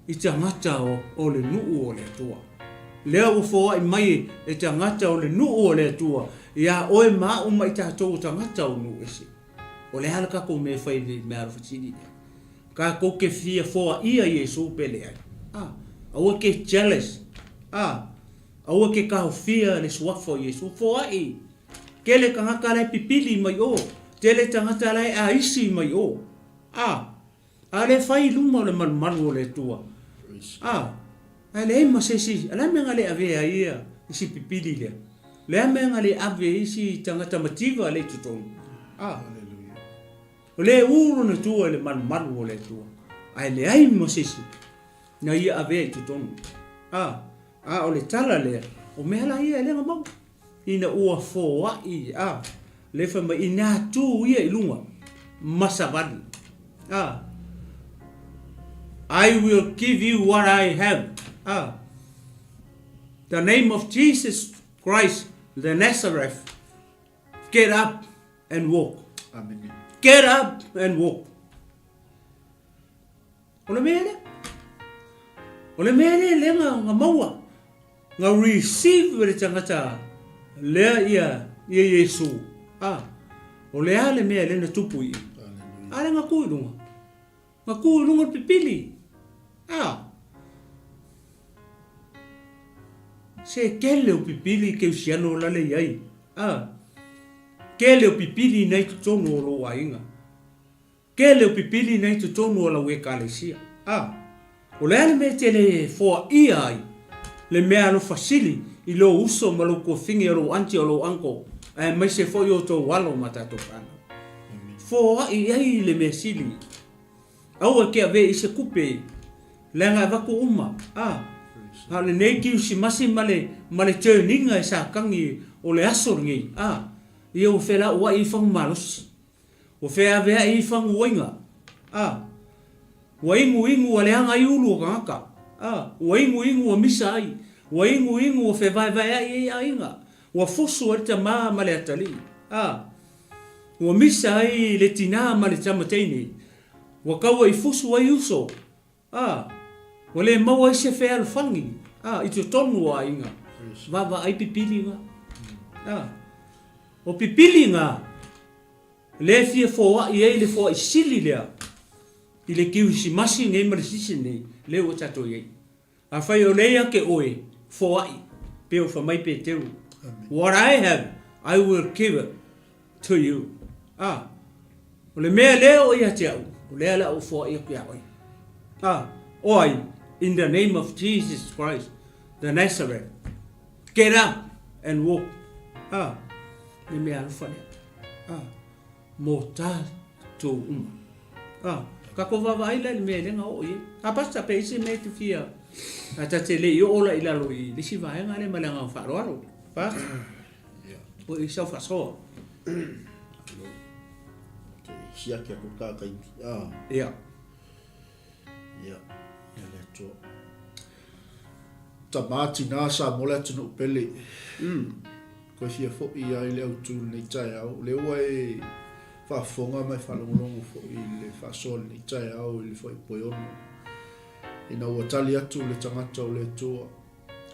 i tagata o le nuu o le Atua. Lea ua foai mai e tagata o le nuu o le Atua iā oe ma a'u ma i tatou o tagata o nuu ese. O le a le tatou mea e fai i le mea alofa sili lea? Tatou te fia foaia Iesu pe leai? A, aua ke jealous. A, aua ke taofia le suafa o Iesu. Foai! Tele tagata la e pipili mai o. Tele tagata la e aisi mai o. A, A le fai i luma o le malumalu o le Atua. A, ae leai ma se isi, a le a mea na le avea ai ia i si pipili lea? Le a mea na le ave ai si tagata mativa lea i totonu? A, o lea e u lona tua i le malumalu o le Atua, ae leai ma se isi na ia avea i totonu. A. A o le tala lea, o mea la ia e le na maua, ina ua foai, a, lea fai mai, ina tu ia i luga ma savali, a, I will give you what I have, a, the name of Jesus Christ the Nazareth, get up and walk. Amene. Get up and walk. O le mea lea. O le mea lea lea nga, nga maua. Nga receive le tangata lea ia, ia Iesu. Ah, o le a le mea lea na tupu i. A le nga ku i lunga. Nga ku i lunga le pipili. Ah. Se kele o pipili ke usiano la le iai. Ah. Kele o pipili nei totonu o lou aiga. Tele o pipili nei totonu o lau Ekalesia. A, o le a le mea e te le foaia ai le mea alofa sili i lou uso ma lou tuafine o lou aunty o lou uncle aemaise foi o tou alo ma tatou fanau? Foai ai le mea sili. Aua e te ave i se kupe leaga e avatu uma. A, a o lenei Kirisimasi ma le, ma le turning-a e Satani o le aso lenei, a, ia ua felauai ai fagu malosi. Ua feaveai ai faguaiga, a, ua inuinu ua leaga ai ulu o tagata, a, ua inuinu ua misa ai, ua inuinu ua fevaevaeaʻi ai aiga, ua fusu ai le tamā ma le atalii, a, ua misa ai le tinā ma le tama teine, ua tauaʻi fusu ai uso, a, ua le maua ai se fealofani, a, i totonu o aiga, vaavaai pipiliga, a, o pipiliga lea e fia foai ai le foai sili lea i le Kerisimasi nei ma le season nei lea ua tatou i ai. Afai o lea ia te oe, foai, pei o fai mai Peteru, What I have, I will give it to you. A, o le mea lea o ia te au, o lea le a ou foai atu ia oe. A, o ai, in the name of Jesus Christ, the Nazareth, get up and walk. A, le mea alofa lea. A, mo tatou uma. A, tatou vaavaai la i le mea e le na oo i ai. A, Pastor, pe i ai se mea e te fia, a ta te le i oo la i lalo i le isi vaega lea ma le agaga faaaloalo. Pastor, o i sau faasoa. Alo. Te siaki aku ka kaimi. A. Ia. Ia, ia le Atua. Tamā tinā sa mo le atunuu pele. Mm. Koe fia foʻi ia i le autu lenei taeao. O lea ua e faafofoga ma e faalogologo foʻi i le faasoa lenei taeao i le fuaipue ono. Ina ua tali atu le tagata o le Atua,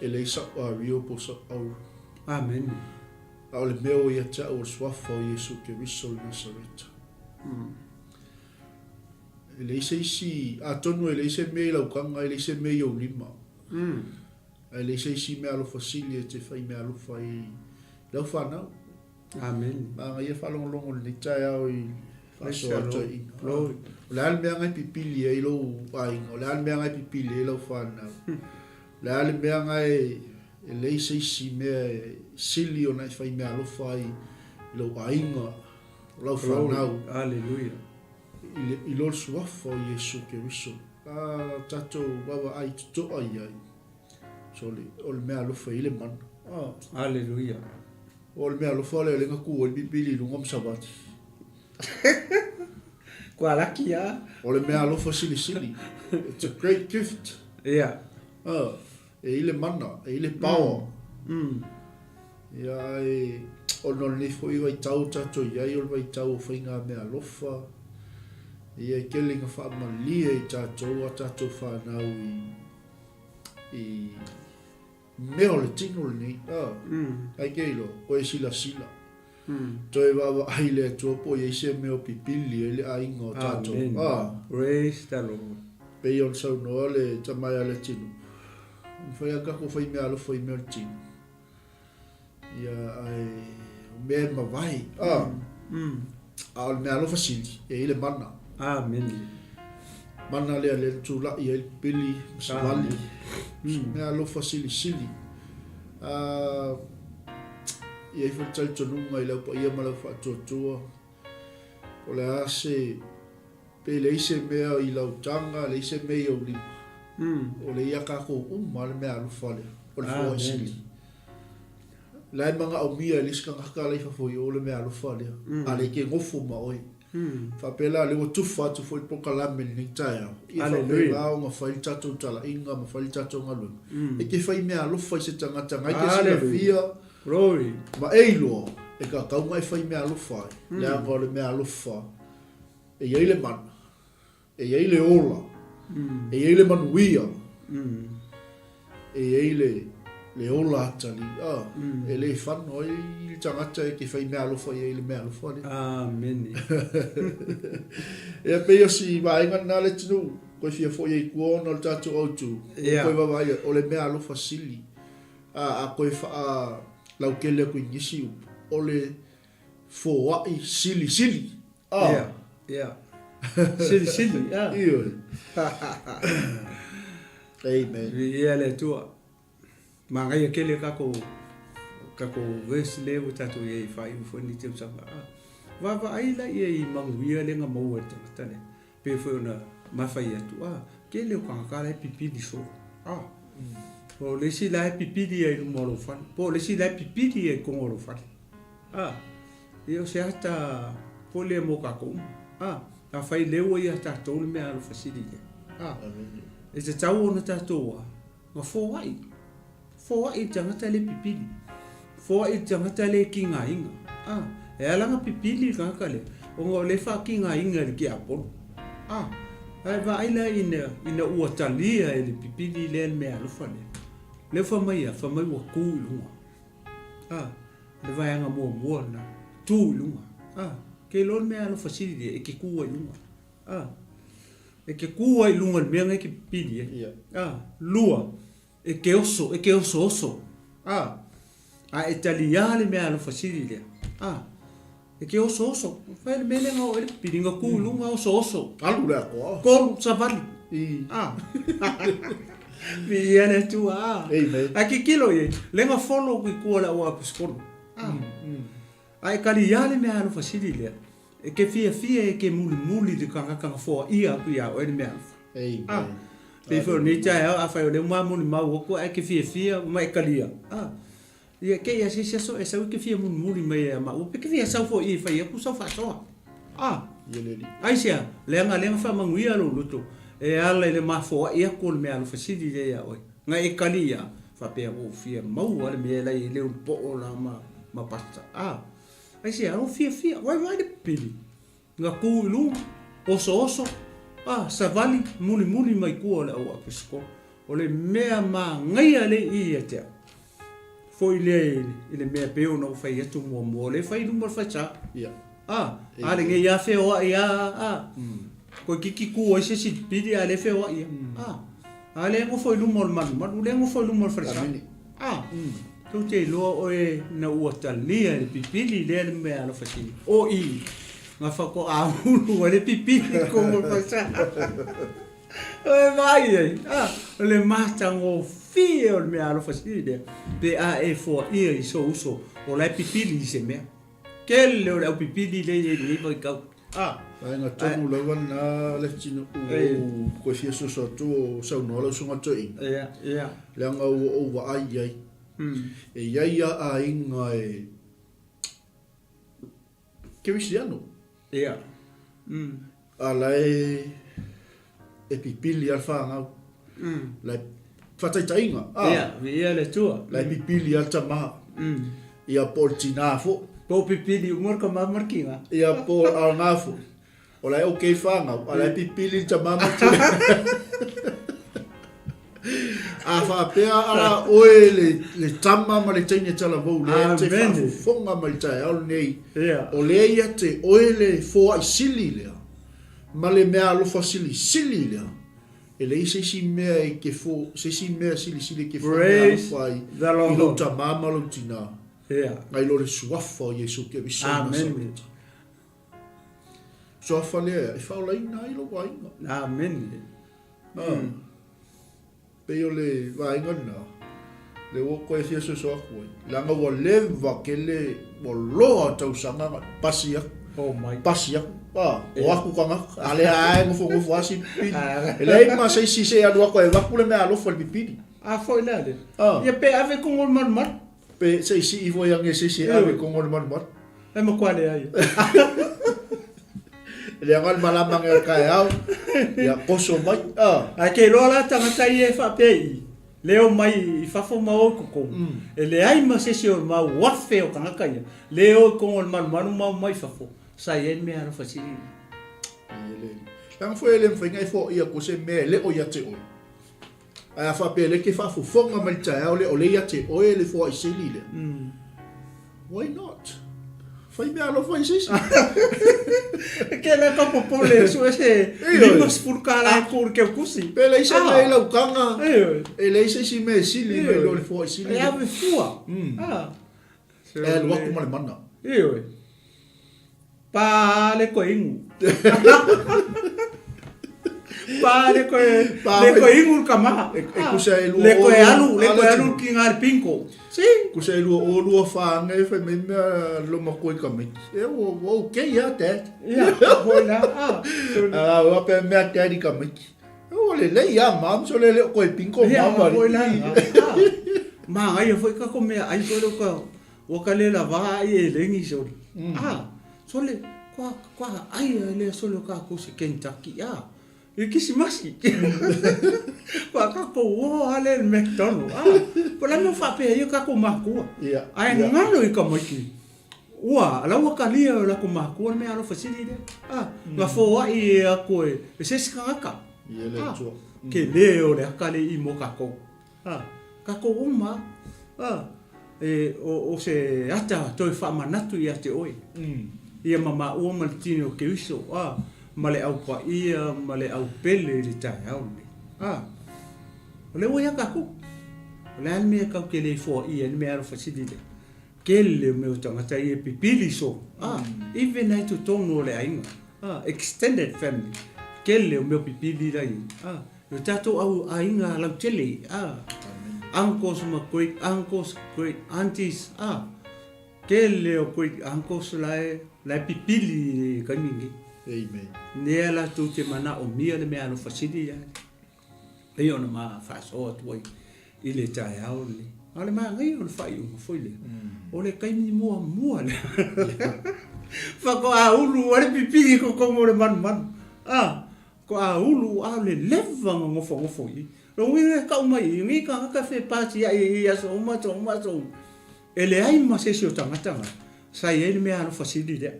e leai sa'u ario po o sa'u auro. Amene. A o le mea ua ia te a'u o le suafa o Iesu Keriso o le Nasareta. Mm. E leai se isi, atonu e leai se mea i lau taga, e leai se mea i ou lima. Ae leai se isi meaalofa sili e te fai meaalofa ai i lau fanau. Amen. Manaia faalogologo i lenei taeao i faasoa atu ai ina. O le a le mea na e pipili ai lou aiga, o le a le mea na e pipili ai lau fanau. O le a le mea na e e leai se isi mea e sili ona e fai meaalofa ai i lou aiga, o lau fanau. Hallelujah. I lo le suafa o Iesu Keriso, a tatou vaavaai totoa i ai, so le, o le mea alofa i le mana. Ah. Hallelujah. O le mea alofa lea o lea na tu ai le pipili i luga ma savali. Kua laki a. O le mea alofa silisili. It's a great gift. Yeah. Ah, e i le mana, e i le power. Mm. Ia, e, ona o lenei foi vaitau tatou i ai, o le vaitau o faigameaalofa, ia e tele ina faamalie i tatou a tatou fanau i, i mea o le tino lenei. Ah, mm. Ai ke iloa, koe silasila. Mm. Toe vaavaai le Atua po o i ai se mea o pipili ai le aiga o tatou. Amen. Ah. Praise the Lord. Pei ona saunoa le tama ia Leatinuu, e mafai lava ona tatou fai meaalofa i mea o le tino. Ia, ae o mea e mavae. Ah. Mm. A o le mea alofa sili, e i ai le mana. Amen. Mana lea lea na tulaʻi ai le pili ma savali. Mm. Mea alofa silisili. Ah, i ai foi le talitonuga i lau paia ma lau faatuatua. O le a se, pe leai se mea i lau taga, leai se mea i ou lima. Mm. O le ia kākou uma le mea alofa lea. O le foai sili. La e manaomia e le isi tagata la i fafo i o le meaalofa lea. A le ke gofo ma oe. Faapea la, lea ua tufa atu foi le polokalame i lenei taeao. Ia faapena ona fai le tatou talaiga ma fai le tatou galuega. E te fai meaalofa i se tagata na e te silafia ma e iloa e tatau ona e fai meaalofa ai. Leaga o le meaalofa e i ai le mana. E i ai le ola, e i ai le manuia, e i ai le, le ola atalii, a, e le fano ai le tagata e te fai meaalofa i ai i le meaalofa lea. Amene. Ia, pei o si vaega lena le atunuu, koe fia foi ai i tua ona o le tatou autu, yeah. Koe vaavaai, o le meaalofa sili, a, a koe faalautele atu i nisi upu, o le foai silisili. Ah. Ia, ia. Sili sili, ah. Ioe. Amen. Viia le Atua. Manaia tele tatou tatou verse lea ua tatou i ai e faaiu foi lenei tausaga. Ah. Vaavaai laia i manuia lea na maua e le tagata lea. Pei foi ona ma fai atu, ah, tele o tagata la e pipili solo. Ah. O le isi la e pipili ai i luma o lou fale. Po o le isi la e pipili ai i totonu o lou fale. Ah. Ia o se ata foi lea mo tatou uma. A, afai lea ua ia tatou le mea alofa sili lea. A, e tatau ona tatou a, na foai. Foai i le tagata le pipili. Foai i le tagata le kigaina. A, e ala ona pipili le tagata lea, ona o lea e faakigaina e le tiapolo. A, ae vaai la ina, ina ua talia e le pipili lea le mea alofa lea. Lea ua fai mai a, fai mai ua tu i luga. A, le vaega muamua lena, tu i luga. A, ke iloa le mea alofa sili lea, e ke ku ai i luga. A, e ke ku ai i luga i le mea na e ke pipili ai. Yeah. A, lua, e ke oso, e ke osooso. A, a e taliā le mea alofa sili lea. A, e ke osooso. Fai le mea lea na oo ai le pipili, na ku i luga osooso. Alu le atoa. Tolu, savali. I. A. Viia le Atua. A. Amen. Ae kikilo i ai, lea na follow ku i tua le au aposetolo. A. A e kali a le mea alofa sili lea, e ke fiafia e ke mulimuli le tagata na foaia atu ia oe le mea alofa. Amen. A. Pei foi o lenei taeao, afai o lea ua molimau atu ae ke fiafia ma e kalia. A. Ia, kei a se isi aso e sau e te fia mulimuli mai ia maua, pe te fia sau foi i e fai atu sau faasoa. A! Ia le alii. Aisea? Leaga lea na faamanuia lou loto e ala i le mafoai atu o le mea alofa sili lea ia oe. Na e kali ia, faapea ua ou fia maua le mea la e i ai le ulupoo la ma, ma pasta. A! Aisea? Lou fiafia, vaivai le pili. Na tu i luga, osooso, a, savali, mulimuli mai tua o le au aposetolo. O le mea manaia lea i i ia te au, foi lea i le mea pei ona ou fai atu muamua, o lea e fai i luma o le falesa. Ia. A, a lenei lava feoai a, a, toeitiiti tu ai se isi pili a lea e feoai lava. A, a lea e nofo i luma o le malumalu, lea e nofo i luma o le falesa. Amene. A, tou te iloa oe ina ua talia e le pipili lea le mea alofa sili. O i, na faatoa ulu ai le pipili i totonu o le falesa. Oe vaai ai, a, o le matagofie o le mea alofa sili lea, pe a e foaia i sou uso o la e pipili i se mea. Tele o le au pipili lea e i ai i lenei vaitau. A. Vaega tonu lava lena Leftino ua ou toe fia soso atu o saunoa lau Susuga Toeaina. Ia, ia. Leaga ua ou vaai i ai. E i ai a aiga e kerisiano. Ia. A la e e pipili a le fanau. La e faataitaiga. A. Ia, viia le Atua. La e pipili a le tama. Ia po o le tinā foi. Po o pipili uma le tama ma le tinā. Ia po o lena foi. O la e okay fanau, a la e pipili le tama ma le tinā. A faapea ala oe le, le tama ma le teine talavou lea te faafofoga mai le taeao lenei. Yeah. O lea ia te oe le foai sili lea, ma le mea alofa silisili lea. E leai se isi mea e ke fo, se isi mea silisili e ke fo mea alofa ai i lou tama ma lou tinā. Yeah. Ngai lo le suafa o Iesu Keriso o Nasareta. Suafa lea e faolaina ai lou aiga. Amen. Ah. Pei o le vaega lena, lea ua toe fia soso atu ai. Leaga ua leva tele, ua loa tausaga na pasi atu. Oh my. Pasi atu. Ah, o aku tagata. A lea lava e nofonofo lava si pipili. E leai ma se isi se i alu atu e avatu le meaalofa i le pipili. A foi la le. Ia pe ave kogo le malumalu. Pe se i sii foi age se isi e ave kogo le malumalu. E matua leai. Leaga le malama age o le taeao, ia koso mai. Ae ke iloa la tagata ia e faapea i i, le omai i fafo ma o i totonu, e leai ma se isi o le mau afe o tagata ia, le o i kogo o le malumalu ma omai i fafo, sa i ai le mea alofa sili. Leaga foi e le mafai ona e foaia atu se mea e le o ia te oe. Ae a faapea o lea e te faafofoga mai i le taeao lea o lea ia te oe le foai sili lea, why not? Fai mea alofa i se isi. Ke lea ka popole e sue se $50 e tuu i le keukusi. Pe leai se mea i lau taga, e leai se isi mea e sili nai lo le foai sili lea. E ave fua. E alu atu ma le mana. Ioe. Pa le koe igu. Pa le koe le koe igu le kamaha. E kusa e lua le koe alu le koe alu ki ngā pinko. Si. Kusa e lua o lua wha ngai whai mai mea lo makoi ka mai. E o o okay ya dad. Ya, hoi la. Ah. Ah, wa pe mea daddy ka mai. O le lei ya mam so le le koe pinko mama. Ya, hoi la. Ma ngai foi ka ko mea ai ko ka Ua ka le lava ai e lengi sole. A, sole, kua, kua ai a lea sole o kākou se Kentucky, a, i Kisimasi. Kua kākou o a le McDonald, a, po la mea whaapea ia kākou mākua. Yeah, Ae yeah. ngalo i ka maiki. Ua, la ua kalia o lako mākua le mea alofa sili lea. A, nga fōai e ako e, e se isi kangaka. Ia le A, atua. ke le o le aka le i mo kākou. A, kākou uma, a, e, o, o se ata toe faamanatu ia te oe. Ia ma maua ma le tino o Keriso, a, ma le au paia ma le au pele i le taeao lenei. A, o lea ua ia kākou. O le a le mea kau ke le foaia ai le mea alofa sili lea? Kele o mea o tagata ia e pipili solo, a, even ai totonu o le aiga, a, extended family, kele o mea o pipili la i ai, a, E o tatou au aiga lautele, a, uncles ma great uncles, great aunties, a, tele o great uncles la e, la e pipili i le taimi lenei. Amen. Nea latou te manaomia le mea alofa sili ia te. Pei ona ma faasoa atu ai i le taeao lenei. A o le manaia o le faaiuga foi lea, o le taimi muamua lea. Faatoa ulu ai le pipili i totonu o le manumanu. A, Ko a ulu a le leva nga nofonofo i i. Lo uiga e kau mai i nei tagata fe pati ai i aso uma aso uma aso uma. E leai ma se isi o tagata nga sa i ai le mea alofa sili lea.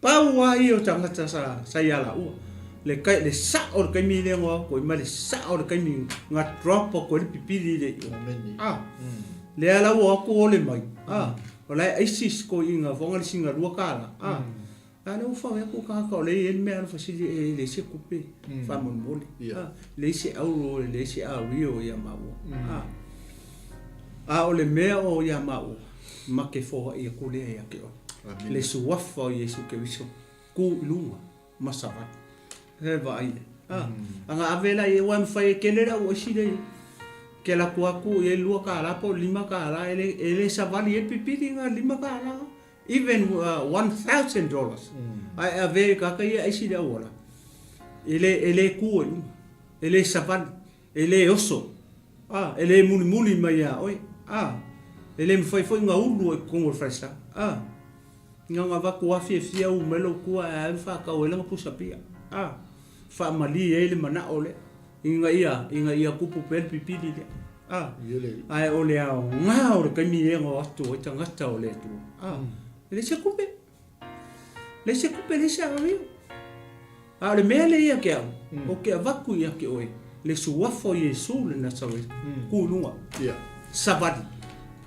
Pau a ia o tagata sa sa ia laua. Le kai le sa'o le kaimi lea nga ko ma le sa'o le kaimi nga drop ko le pipili le i o. A lea la ua aku ole mai. A o la ISIS ko inga fonga le singa lua kala. A A lea ua fau ai atu tagata o lea e i ai le mea alofa sili e leai se tupe faamolemole, a, leai se auro, e leai se ario ia maua, a. A o le mea o ia maua, ma ke foai atu lea ia te oe, le Suafa o Iesu Keriso, ku i luga ma savali. E vaai ai, a. A na ave la i ai, aua e mafai e tele le au aisi lea i ai. Ke alu atu atu i ai $2 po o le $5 e le savali ai le pipili na $5. Even $1,000 ae ave i tagata ia aisi le auala, e le, e le tu ai uma, e le savali, e le oso, a, e le mulimuli mai ia oe, a, e le mafai foi ona ulu ai i totonu o le falesa, a. Na ona avatu lava fiafia u mai lou tua ae alu faatau ai lana pusa pia, a, faamalie ai le manao lea. Ina ia, ina ia kupu pea le pipili lea. A, ae o le aoga o le taimi e o atu ai tagata o le Atua. A, e leai se kupe. Leai se kupe, leai se aoio. A o le mea lea ia te au, ou te avatu ia te oe, le suafa o Iesu le Nasareta, ku i luga, savali.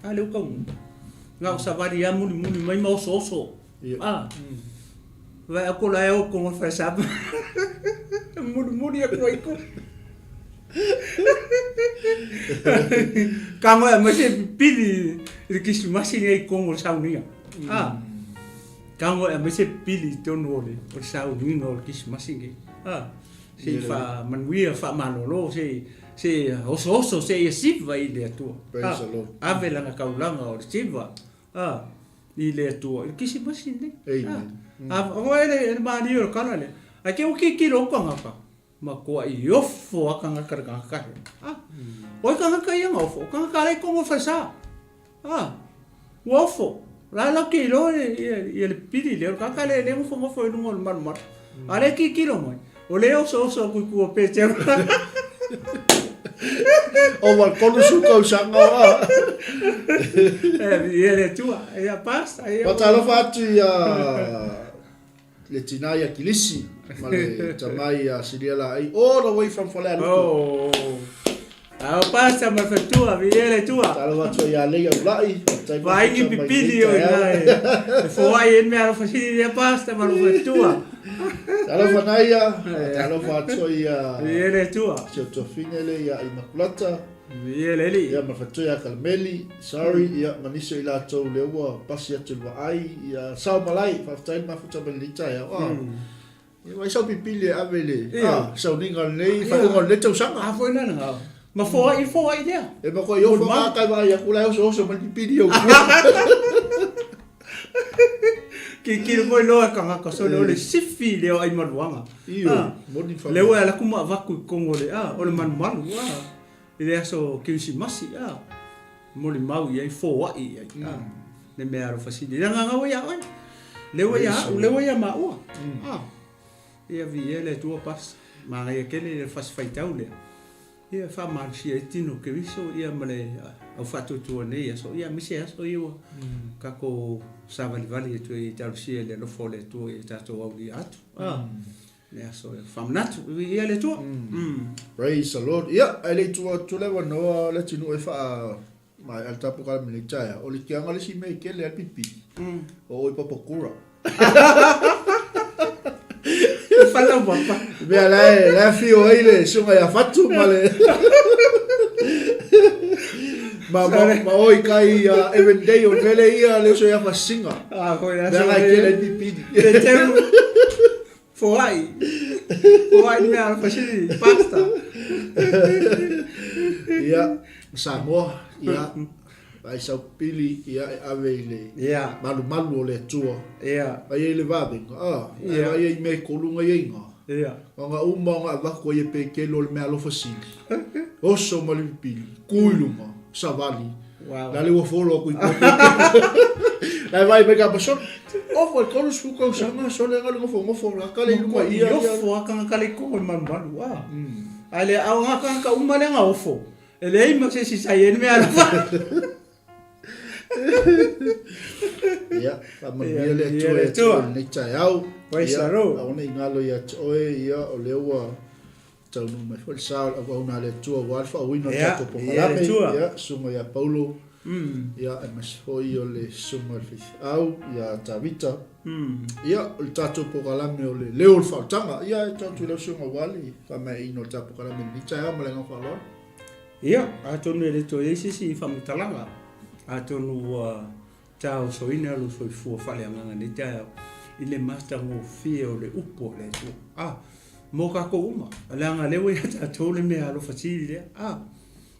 A lea ua taunuu. Na o savali lava mulimuli mai ma osooso. A, Vai aku la e o kongo whai sapa. Murimuri aku ai ko. Ka ngoe mai se pili i le Kisimasi nei kongo le sauniga. A, ka ngoe mai se pili i tonu o le o le sauniga o le Kisimasi nei. A, se i faamanuia, faamalolo, se se osooso se ia siva i le Atua. Praise the Lord. Ave lana taulaga o le siva. A, i le Atua, i le Kisimasi lenei. Amen. A, a, o e le, le malie o le kala lea. Ae te ua kikilo o tagata. Matuai ofo a tagata le tagata he. Ah. O e tagata ia na ofo, o tagata alai kongo falesa. Ah. Ua ofo. La la ke iloa ia le pili lea, o le tagata lea e le nofonofo i luga o le malumalu. A lea e tilotilo mai, o lea e osooso atu i tua pe te Ova 30 tausaga a. Ia le Atua, ia pasta, ia. Faatalofa atu ia le tina ia Kilisi ma le tama ia Silia Laai all the way from Falealupo. Oh. Ao pasta ma fatua, vi ele tua. Talo atu ia lei au lai. Vaingi pipili o ina e. E foai e mea alofa sili ia pasta ma fatua. Talo fanaia, talo atu ia. Vi ele tua. Si o tuafine le ia Imakulata. Viia le Alii. Ia ma fatoe ia Kalameli, sorry, ia ma nisi o i latou lea ua pasi atu i le vaai, ia sao malae, faafetai le mafuta mai lenei taeao. Ah, ia vaai sau pipili e ave i le, ah, sauniga o lenei, faaiuga o lenei tausaga. A foi lana, ma foai, foai lea. E makuai ofo lava kai vaai atu la e osooso mai le pipili i ou tua. Tilotilo foi loa e tagata sole o le sifi lea o Aimaluaga. Io, moni whanga. Lea ua ala atu ma avatu i totonu o le, ah, o le malumalu, ah. I le aso Kerisimasi, a, molimau i ai, foai i ai, a, le mea alofa sili. Le agaga ua ia oe, le ua ia au, le ua ia maua, a. Ia viia le Atua pas, manaia tele le fasi faitau lea. Ia faamalosia ai tino o Keriso ia ma le au faatuatua nei aso, ia aemaise aso ia ua tatou savalivali atu ai e talosia i le alofa o le Atua ia tatou aulia atu, a. Le aso e faamanatu, viia le Atua. Praise the Lord. Ia, ae le i tuu atu le avanoa le atunuu e faa maea le tapu kalame nei taeao, o le tiaga le isi mea e tele a le pipili, o oi papakura. Whanau papa. Mea la e, la e whio ai le suga ia Fatu ma le... ma, ma, ma oi kai uh, Evan Day o mele ia le uso ia Fasinga. Ah, koi Mea la e tele ai pipili. Te teu. Foai. Foai le mea alofasili, pasta. Ia, Samoa, ia, ai sau pili, ia, e ave i le Ia. malumalu o le Atua. Ia. Ai ai le vavenga, a, Ia. ai ai mea e kolunga i ai ngā. Ia. Nga uma o ngā avatu ai e pekelo o le mea alofasili. Oso ma le pipili, ku i lunga, savali. Wow. La le ua folo aku i tua pekelo. La e vai mai ka pasol. Ofo e 30 tausaga sole nga le ngofongofo la ka le i lunga ia. I ofo a kanga ka le kongo i malumalu a. A le au nga kanga ka uma le nga ofo. E leai ma se isi sa i ai le mea alofa. Ia, faamanuia le Atua ia te oe i lenei taeao. Praise the Lord. Ia, aua ne i galo ia te oe, ia, o lea ua taunuu mai foi le sa o le auauna a le Atua aua le faaauina o le tatou polokalame. Ia, susuga ia Paulo, ia, aemaise foi o le susuga i le faifeau ia Tavita. Ia, o le tatou polokalame o le leo o le faaolataga. Ia, e tuu atu i lau susuga aua le faamaeaina o le tatou polokalame i lenei taeao ma le agaga faaaloalo. Ia, atonu e le toe i ai se isi faamatalaga, atonu ua taosoina lou soifua faaleagaga i lenei taeao i le matagofie o le upu a le Atua. A, mo tatou uma, leaga o lea ua ia tatou le mea alofa sili lea. A,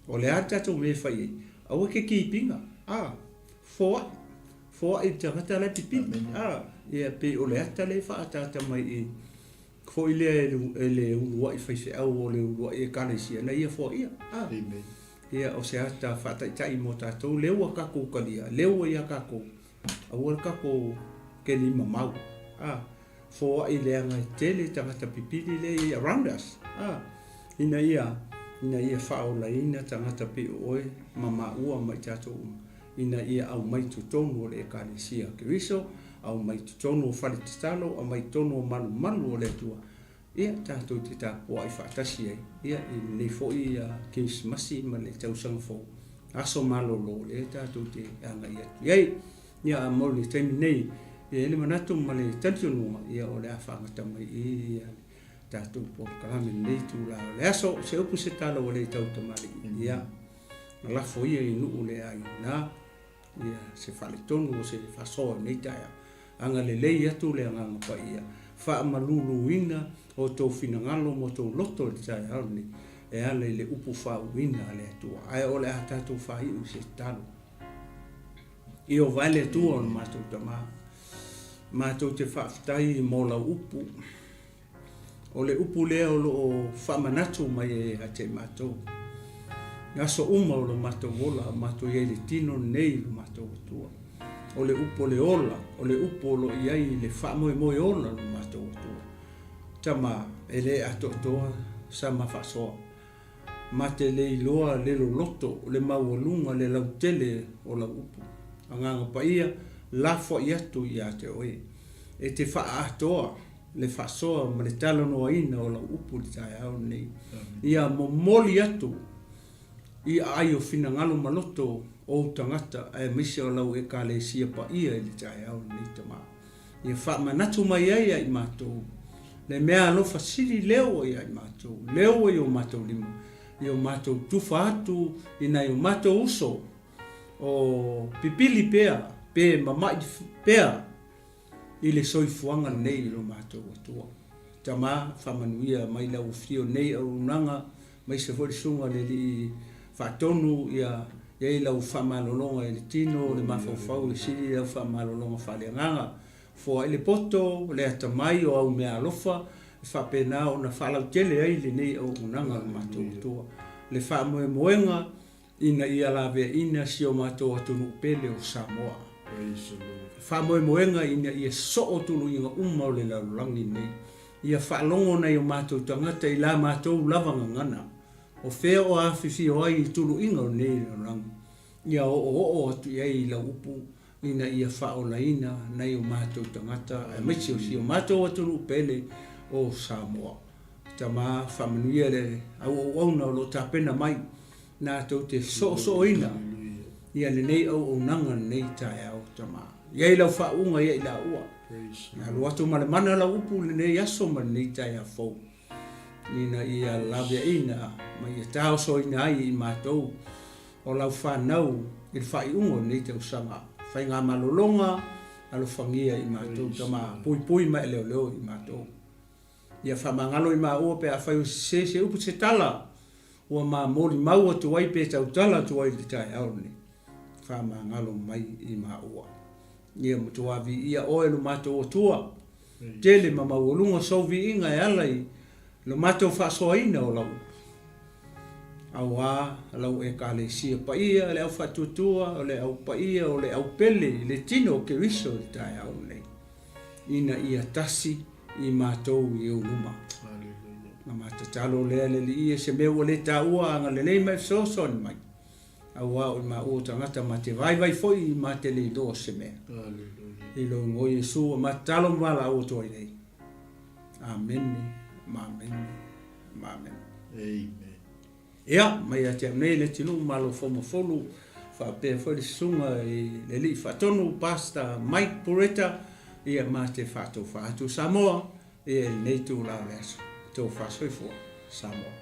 o le a le tatou mea e fai ai? Aua ke kipiga. A, foai, foai i le tagata la e pipili. A, ia pei o le ata lea e faaataata mai i Foi lea e le uluai faifeau o le uluai Ekalesia na ia foaia. A. Amen. Ia, o se ata faataitai mo tatou, lea ua tatou talia, lea ua ia tatou, aua le tatou keli mamau. A. Foai leaga e tele tagata pipili lea e i around us. A. Ina ia, ina ia faaolaina tagata pei o oe ma maua ma i tatou uma. ina ia aumai totonu o le Ekalesia a Keriso, aumai totonu o fale tatalo, aumai totonu o malumalu o le Atua, ia tatou te tapuai faatasi ai, ia i lenei foi Kerisimasi ma le tausaga fou, aso malolo lea tatou te agai atu i ai. Ia a mo le taimi nei, e i ai le manatu ma le talitonuga, ia o le a faagata mai i i le tatou polokalame i lenei itula o le aso. Se upu se tala ua le tau tamalii, ia. Na lafo ia i nuu le aina, ia se faaletonu o se faasoa i lenei taeao. Agalelei atu le Agaga Paia, faamaluluina outou finagalo ma outou loto i le taeao lenei, e ala i le upu faauuina a le Atua. Ae o le a tatou faaiu i se tatalo. Ieova e le Atua o le matou Tama, matou te faafetai mo lau upu. O le upu lea o lo o faamanatu mai ai ia te i matou. I aso uma o lo matou ola a o matou i ai i le tino lenei i lo matou Atua. O le upu o le ola, o le upu o lo o i ai le faamoemoe ola o lo matou Atua. Tama, e le atoatoa sa ma faasoa. Ma te le iloa le loloto, le maualuga, le lautele o lau upu. Agaga Paia, lafoai atu ia te oe. E te faaatoa le faasoa ma le talanoaina o lau upu i le taeao lenei. Ia momoli atu i aai o finagalo ma loto o ou tagata aemaise o lau Ekalesia paia i le taeao lenei, Tama. Ia faamanatu mai ai ia i matou le mea alofa sili lea ua ia i matou, lea ua i o matou lima, i o matou tufa atu i nai o matou uso o pipili pea pe mama'i pea i le soifuaga lenei i lo matou Atua. Tama, faamanuia mai lau afio nei auaunaga, aemaise foi le susuga i le Alii Faatonu, ia i ai lau faamalologa i le tino, le mafaufau, le sili lau faamalologa faaleagaga. Foai le poto, le atamai o au meaalofa, e faapena ona faalautele ai lenei auaunaga a lo matou Atua. Le faamoemoega ina ia laveaina si o matou atunuu pele o Samoa. Faamoemoega ina ia soo tuluiga uma o le lalolagi lenei. Ia faalogo nai o matou tagata i la matou lava gagana, o fea o afifio ai i tuluiga o lenei lalolagi. Ia oooo atu i ai i lau upu ina ia faaolaina nai o matou tagata aemaise o si o matou atunuu pele o Samoa. Tama, faamanuia le auauauna o lo o tapena mai natou te soosooina ia lenei auaunaga lenei taeao, Tama. I ai lau faauuga ia i laua. Ia alu atu ma le mana lau upu i lenei aso ma lenei taeao fou, ina ia laveaiina ma ia taosoina ai i matou o lau fanau i le faaiuga o lenei tausaga. Faigamalologa, alofagia i matou, Tama, puipui ma e leoleo i matou. Ia faamagalo i maua pe afai ua sese se upu se tala ua ma molimau atu ai pe tautala atu ai i le taeao lenei. Faamagalo mai i maua. Ia matua viia oe lo matou Atua, tele ma maualuga sou viiga e ala i lo matou faasoaina o lau upu. Auā lau Ekalesia paia, le au faatuatua, o le au paia, o le au pele i le tino o Keriso i le taeao lenei, ina ia tasi i matou i ou luma. Na ma tatalo lea le Alii e se mea ua le taua agalelei ma e fesoasoani mai, auā o i maua o tagata ma te vaivai foi ma te le iloa se mea. I lou igoa Iesu ua ma tatalo ma valaau atu ai nei. Amene, ma amene, ma amene. Amen. Ia, mai ia te au nei Letinuu Malo Foumafolu, faapea foi le susuga i le Alii Faatonu, Pastor Mike Pureta, ia ma te faatofa atu Samoa, ia i lenei itula o le aso. Tofa soifua, Samoa.